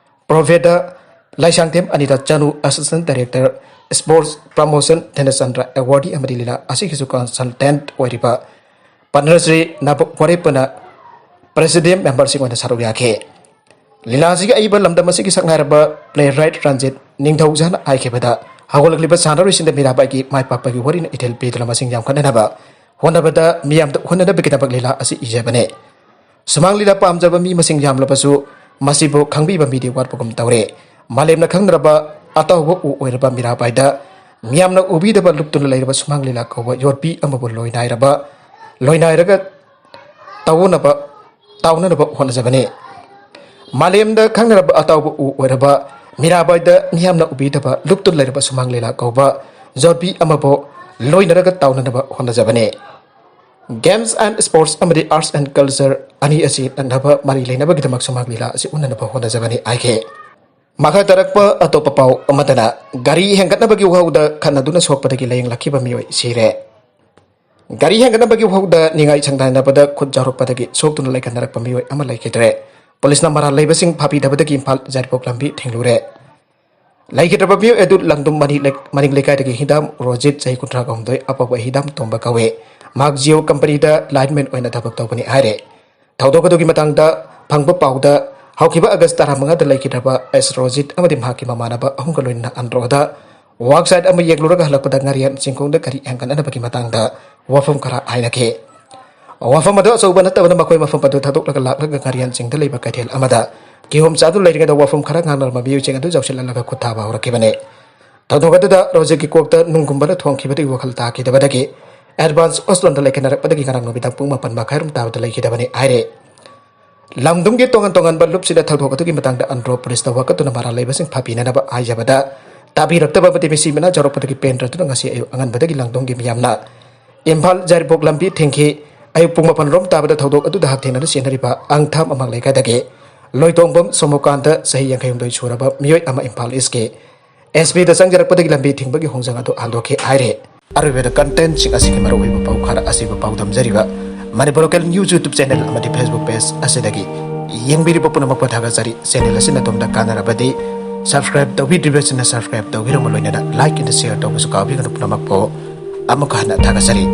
ꯄ꯭ꯔꯣꯐꯦꯗ Laishangthem Anira Chanu, assistant director sports promotion Dhanachandra, awardee ꯑꯃꯗꯤ ꯂꯤꯂꯥ ꯑꯁꯤꯒꯤꯁꯨ ꯀꯟꯁꯜꯇꯦꯟꯠ ꯑꯣꯏꯔꯤꯕ ꯄꯟꯗ꯭ꯔꯁ꯭ꯔꯤ ꯅꯥꯕꯨꯛ ꯋꯥꯔꯦꯞꯄꯅ ꯄ꯭ꯔꯦꯁꯤꯗꯦꯟꯠ ꯃꯦꯝꯕꯔꯁꯤꯡ ꯑꯣꯏꯅ ꯁꯔꯨꯛ ꯌꯥꯈꯤ꯫ ꯂꯤꯂꯥ ꯑꯁꯤꯒꯤ ꯑꯏꯕ ꯂꯝꯗꯝ ꯑꯁꯤꯒꯤ ꯁꯛꯅꯥꯏꯔꯕ ꯄ꯭ꯂꯦ ꯔꯥꯏꯠ ꯔꯟꯖꯤꯠ ꯅꯤꯡꯊꯧꯖꯥꯅ ꯍꯥꯏꯈꯤꯕꯗ, ꯍꯧꯒꯠꯂꯛꯂꯤꯕ ꯁꯥꯟꯅꯔꯣꯏꯁꯤꯡꯗ ꯃꯤꯔꯥꯕꯥꯏꯒꯤ ꯃꯥꯏ ꯄꯥꯛꯄꯒꯤ ꯋꯥꯔꯤꯅ ꯏꯊꯤꯜ ꯄꯤꯗꯨꯅ ꯃꯁꯤꯡ ꯌꯥꯝꯈꯠꯅꯅꯕ ꯍꯣꯠꯅꯕꯗ ꯃꯤꯌꯥꯝꯗ ꯎꯍꯟꯅꯅꯕꯒꯤꯗꯃꯛ ꯂꯤꯂꯥ ꯑꯁꯤ ꯏꯖꯕꯅꯤ꯫ ꯁꯨꯃꯥꯡ ꯂꯤꯂꯥ ꯄꯥꯝꯖꯕ ꯃꯤ ꯃꯁꯤꯡ ꯌꯥꯝꯂꯕꯁꯨ ꯃꯁꯤꯕꯨ ꯈꯪꯕꯤꯕ ꯃꯤꯗꯤ ꯋꯥꯠꯄꯒꯨꯝ ꯇꯧꯔꯦ꯫ ꯃꯥꯂꯦꯝꯅ ꯈꯪꯅꯔꯕ ꯑꯇꯥꯎꯕ ꯎ ꯑꯣꯏꯔꯕ ꯃꯤꯔꯥꯕꯥꯏꯗ ꯃꯤꯌꯥꯝꯅ ꯎꯕꯤꯗꯕ ꯂꯨꯞꯇꯨꯅ ꯂꯩꯔꯕ ꯁꯨꯃꯥꯡ ꯂꯤꯂꯥ ꯀꯧꯕ ꯌꯣꯠꯄꯤ ꯑꯃꯕꯨ ꯂꯣꯏꯅꯥꯏꯔꯕ, ꯂꯣꯏꯅꯥꯏꯔꯒ ꯇꯧꯅꯅꯕ, ꯇꯥꯎꯅꯅꯕ ꯍꯣꯠꯅꯖꯕꯅꯤ꯫ ꯃꯥꯂꯦꯝꯗ ꯈꯪꯅꯔꯕ ꯑꯇꯥꯎꯕ ꯎ ꯑꯣꯏꯔꯕ ꯃꯤꯔꯥꯕꯥꯏꯗ ꯃꯤꯌꯥꯝꯅ ꯎꯕꯤꯗꯕ ꯂꯨꯞꯇꯨꯅ ꯂꯩꯔꯕ ꯁꯨꯃꯥꯡ ꯂꯤꯂꯥ ꯀꯧꯕ ꯌꯣꯠꯄꯤ ꯑꯃꯕꯨ ꯂꯣꯏꯅꯔꯒ ꯇꯥꯎꯅꯅꯕ ꯍꯣꯠꯅꯖꯕꯅꯤ꯫ Games and Sports ꯑꯃꯗꯤ Arts and Culture ꯑꯅꯤ ꯑꯁꯤ ꯅꯛꯅꯕ ꯃꯔꯤ ꯂꯩꯅꯕꯒꯤꯗꯃꯛ ꯁꯨꯃꯥꯡ ꯂꯤꯂꯥ ꯑꯁꯤ ꯎꯠꯅꯅꯕ ꯍꯣꯠꯅꯖꯕꯅꯤ ꯍꯥꯏꯈꯤ꯫ ꯃꯈꯥ ꯇꯥꯔꯛꯄ ꯑꯇꯣꯞꯄ ꯄꯥꯎ ꯑꯃꯗꯅ, ꯒꯥꯔꯤ ꯍꯦꯟꯒꯠꯅꯕꯒꯤ ꯋꯥꯍꯧꯗ ꯈꯠꯅꯗꯨꯅ ꯁꯣꯛꯄꯗꯒꯤ ꯂꯥꯏꯌꯦꯡꯂꯛꯈꯤꯕ ꯃꯤꯑꯣꯏ ꯁꯤꯔꯦ꯫ ꯒꯥꯔꯤ ꯍꯦꯟꯒꯠꯅꯕꯒꯤ ꯋꯥꯍꯧꯗ ꯅꯤꯡꯉꯥꯏ ꯁꯪꯗꯥꯏꯅꯕꯗ ꯈꯨꯠ ꯌꯥꯎꯔꯛꯄꯗꯒꯤ ꯁꯣꯛꯇꯨꯅ ꯂꯩꯈꯠꯅꯔꯛꯄ ꯃꯤꯑꯣꯏ ꯑꯃ ꯂꯩꯈꯤꯗ꯭ꯔꯦ꯫ ꯄꯨꯂꯤꯁꯅ ꯃꯔꯥꯜ ꯂꯩꯕꯁꯤꯡ ꯐꯥꯕꯤꯗꯕꯗꯒꯤ ꯏꯝꯐꯥꯜ ꯌꯥꯏꯔꯤꯄꯣꯛ ꯂꯝꯕꯤ ꯊꯤꯡꯂꯨꯔꯦ꯫ ꯂꯩꯈꯤꯗ꯭ꯔꯕ ꯃꯤꯑꯣꯏ ꯑꯗꯨ ꯂꯥꯡꯗꯨꯝ ꯃꯅꯤ-, ꯃꯅꯤꯡ ꯂꯩꯀꯥꯏꯗꯒꯤ ꯍꯤꯗꯥꯝ ꯔꯣꯖꯤꯠ, ꯆꯍꯤ ꯀꯨꯟꯊ꯭ꯔꯥꯒ ꯍꯨꯝꯗꯣꯏ, ꯑꯄꯧꯕ ꯍꯤꯗꯥꯝ ꯇꯣꯝꯕ ꯀꯧꯏ꯫ ꯃꯍꯥꯛ ꯖꯤꯑꯣ ꯀꯝꯄꯅꯤꯗ ꯂꯥꯏꯟꯃꯦꯟ ꯑꯣꯏꯅ ꯊꯕꯛ ꯇꯧꯕꯅꯤ ꯍꯥꯏꯔꯦ꯫ ꯊꯧꯗꯣꯛ ꯑꯗꯨꯒꯤ ꯃꯇꯥꯡꯗ ꯐꯪꯕ ꯄꯥꯎꯗ, ꯍꯧꯈꯤꯕ ꯑꯥꯒꯁ ꯇꯔꯥꯃꯉꯥꯗ ꯂꯩꯈꯤꯗ꯭ꯔꯕ ꯑꯦꯁ ꯔꯣꯖꯤꯠ ꯑꯃꯗꯤ ꯃꯍꯥꯛꯀꯤ ꯃꯃꯥꯟꯅꯕ ꯑꯍꯨꯝꯒ ꯂꯣꯏꯅꯅ ꯑꯟꯗ꯭ꯔꯣꯗ ꯋꯥꯛ ꯁꯥꯏꯠ ꯑꯃ ꯌꯦꯛꯂꯨꯔꯒ ꯍꯜꯂꯛꯄꯗ ꯉꯥꯔꯤꯌꯥꯟ ꯆꯤꯡꯈꯣꯡꯗ ꯒꯥꯔꯤ ꯍꯦꯟꯒꯠꯅꯅꯕꯒꯤ ꯃꯇꯥꯡꯗ ꯋꯥꯐꯝ ꯈꯔ ꯍꯥꯏꯅꯈꯤ꯫ ꯋꯥꯐꯝ ꯑꯗꯨ ꯑꯆꯧꯕ ꯅꯠꯇꯕꯅ ꯃꯈꯣꯏ ꯃꯐꯝ ꯑꯗꯨ ꯊꯥꯗꯣꯛꯂꯒ ꯂꯥꯛꯂꯒ ꯉꯥꯔꯤꯌꯥꯟ ꯆꯤꯡꯗ ꯂꯩꯕ ꯀꯩꯊꯦꯜ ꯑꯃꯗ ꯀꯤꯍꯣꯝ ꯆꯥꯗꯨꯅ ꯂꯩꯔꯤꯉꯩꯗ ꯋꯥꯐꯝ ꯈꯔ ꯉꯥꯡꯅꯔꯝꯕ ꯃꯤꯑꯣꯏꯁꯤꯡ ꯑꯗꯨ ꯌꯥꯎꯁꯤꯜꯍꯜꯂꯒ ꯈꯨꯠ ꯊꯥꯕ ꯍꯧꯔꯛꯈꯤꯕꯅꯤ꯫ ꯊꯧꯗꯣꯛ ꯑꯗꯨꯗ ꯔꯣꯖꯤꯠꯀꯤ ꯀꯣꯛꯇ ꯅꯨꯡꯒꯨꯝꯕꯅ ꯊꯣꯝꯈꯤꯕꯗꯒꯤ ꯋꯥꯈꯜ ꯇꯥꯈꯤꯗꯕꯗꯒꯤ ꯑꯦꯗꯚꯥꯟꯁ ꯍꯣꯁꯄꯤꯇꯥꯜꯗ ꯂꯩꯈꯠꯅꯔꯛꯄꯗꯒꯤ ꯉꯔꯥꯡ ꯅꯨꯃꯤꯗꯥꯡ ꯄꯨꯡ ꯃꯥꯄꯟ ꯃꯈꯥꯏꯔꯣꯝ ꯇꯥꯕꯗ ꯂꯩꯈꯤꯗꯕꯅꯤ ꯍꯥꯏꯔꯦ꯫ ꯂꯝꯗꯨꯝꯒꯤ ꯇꯣꯉꯥꯟ ꯇꯣꯉꯥꯟꯕ ꯂꯨꯞꯁꯤꯡꯅ ꯊꯧꯗꯣꯛ ꯑꯗꯨꯒꯤ ꯃꯇꯥꯡꯗ ꯑꯟꯗ꯭ꯔꯣ ꯄꯨꯂꯤꯁꯇ ꯋꯥꯀꯠꯇꯨꯅ ꯃꯔꯥꯜ ꯂꯩꯕꯁꯤꯡ ꯐꯥꯕꯤꯅꯅꯕ ꯍꯥꯏꯖꯕꯗ, ꯇꯥꯕꯤꯔꯛꯇꯕ ꯑꯃꯗꯤ ꯃꯤꯁꯤ ꯃꯤꯅꯥ ꯌꯥꯎꯔꯛꯄꯗꯒꯤ ꯄꯦꯟꯗ꯭ꯔꯗꯨꯅ ꯉꯁꯤ ꯑꯌꯨꯛ ꯑꯉꯟꯕꯗꯒꯤ ꯂꯥꯡꯗꯣꯡꯒꯤ ꯃꯤꯌꯥꯝꯅ ꯏꯝꯐꯥꯜ ꯌꯥꯏꯔꯤꯄꯣꯛ ꯂꯝꯕꯤ ꯊꯤꯡꯈꯤ꯫ ꯑꯌꯨꯛ ꯄꯨꯡ ꯃꯥꯄꯟ ꯔꯣꯝ ꯇꯥꯕꯗ ꯊꯧꯗꯣꯛ ꯑꯗꯨꯗ ꯍꯛꯊꯦꯡꯅꯅ ꯆꯦꯟꯅꯔꯤꯕ ꯑꯪꯊꯥ ꯃꯃꯥꯡ ꯂꯩꯀꯥꯏꯗꯒꯤ ꯂꯣꯏꯇꯣꯡꯕꯝ ꯁꯣꯃꯣꯀꯥꯟꯇ, ꯆꯍꯤ ꯌꯥꯡꯈꯩ ꯍꯨꯝꯗꯣꯏ ꯁꯨꯔꯕ ꯃꯤꯑꯣꯏ ꯑꯃ ꯏꯝꯐꯥꯜ ꯏꯁꯀꯤ ꯑꯦꯁ ꯄꯤꯗ ꯆꯪꯖꯔꯛꯄꯗꯒꯤ ꯂꯝꯕꯤ ꯊꯤꯡꯕꯒꯤ ꯍꯣꯡꯖꯪ ꯑꯗꯨ ꯍꯟꯗꯣꯛꯈꯤ ꯍꯥꯏꯔꯦ꯫ ꯑꯔꯣꯏꯕꯗ ꯀꯟꯇꯦꯟꯁꯤꯡ ꯑꯁꯤꯒꯤ ꯃꯔꯨꯑꯣꯏꯕ ꯄꯥꯎ ꯈꯔ ꯑꯁꯤꯕꯨ ꯄꯥꯎꯗꯝꯖꯔꯤꯕ Manipur local news YouTube channel ꯑꯃꯗꯤ ꯐꯦꯁꯕꯨꯛ ꯄꯦꯖ ꯑꯁꯤꯗꯒꯤ ꯌꯦꯡꯕꯤꯔꯤꯕ ꯄꯨꯝꯅꯃꯛꯄꯨ ꯊꯥꯒꯠꯆꯔꯤ꯫ ꯆꯦꯅꯦꯜ ꯑꯁꯤꯅ ꯑꯗꯣꯝꯗ ꯀꯥꯟꯅꯔꯕꯗꯤ ꯁꯕꯁꯀ꯭ꯔꯥꯏꯕ ꯇꯧꯕꯤꯗ꯭ꯔꯤꯕꯁꯤꯡꯅ ꯁꯕꯁꯀ꯭ꯔꯥꯏꯕ ꯇꯧꯕꯤꯔꯝꯕ ꯂꯣꯏꯅꯅ ꯂꯥꯏꯛ ꯑꯃꯗꯤ ꯁꯦꯌꯔ ꯇꯧꯕꯁꯨ ꯀꯥꯎꯕꯤꯒꯅꯨ꯫ ꯄꯨꯝꯅꯃꯛꯄꯨ ꯑꯃꯨꯛꯀ ꯍꯟꯅ ꯊꯥꯒꯠꯆꯔꯤ꯫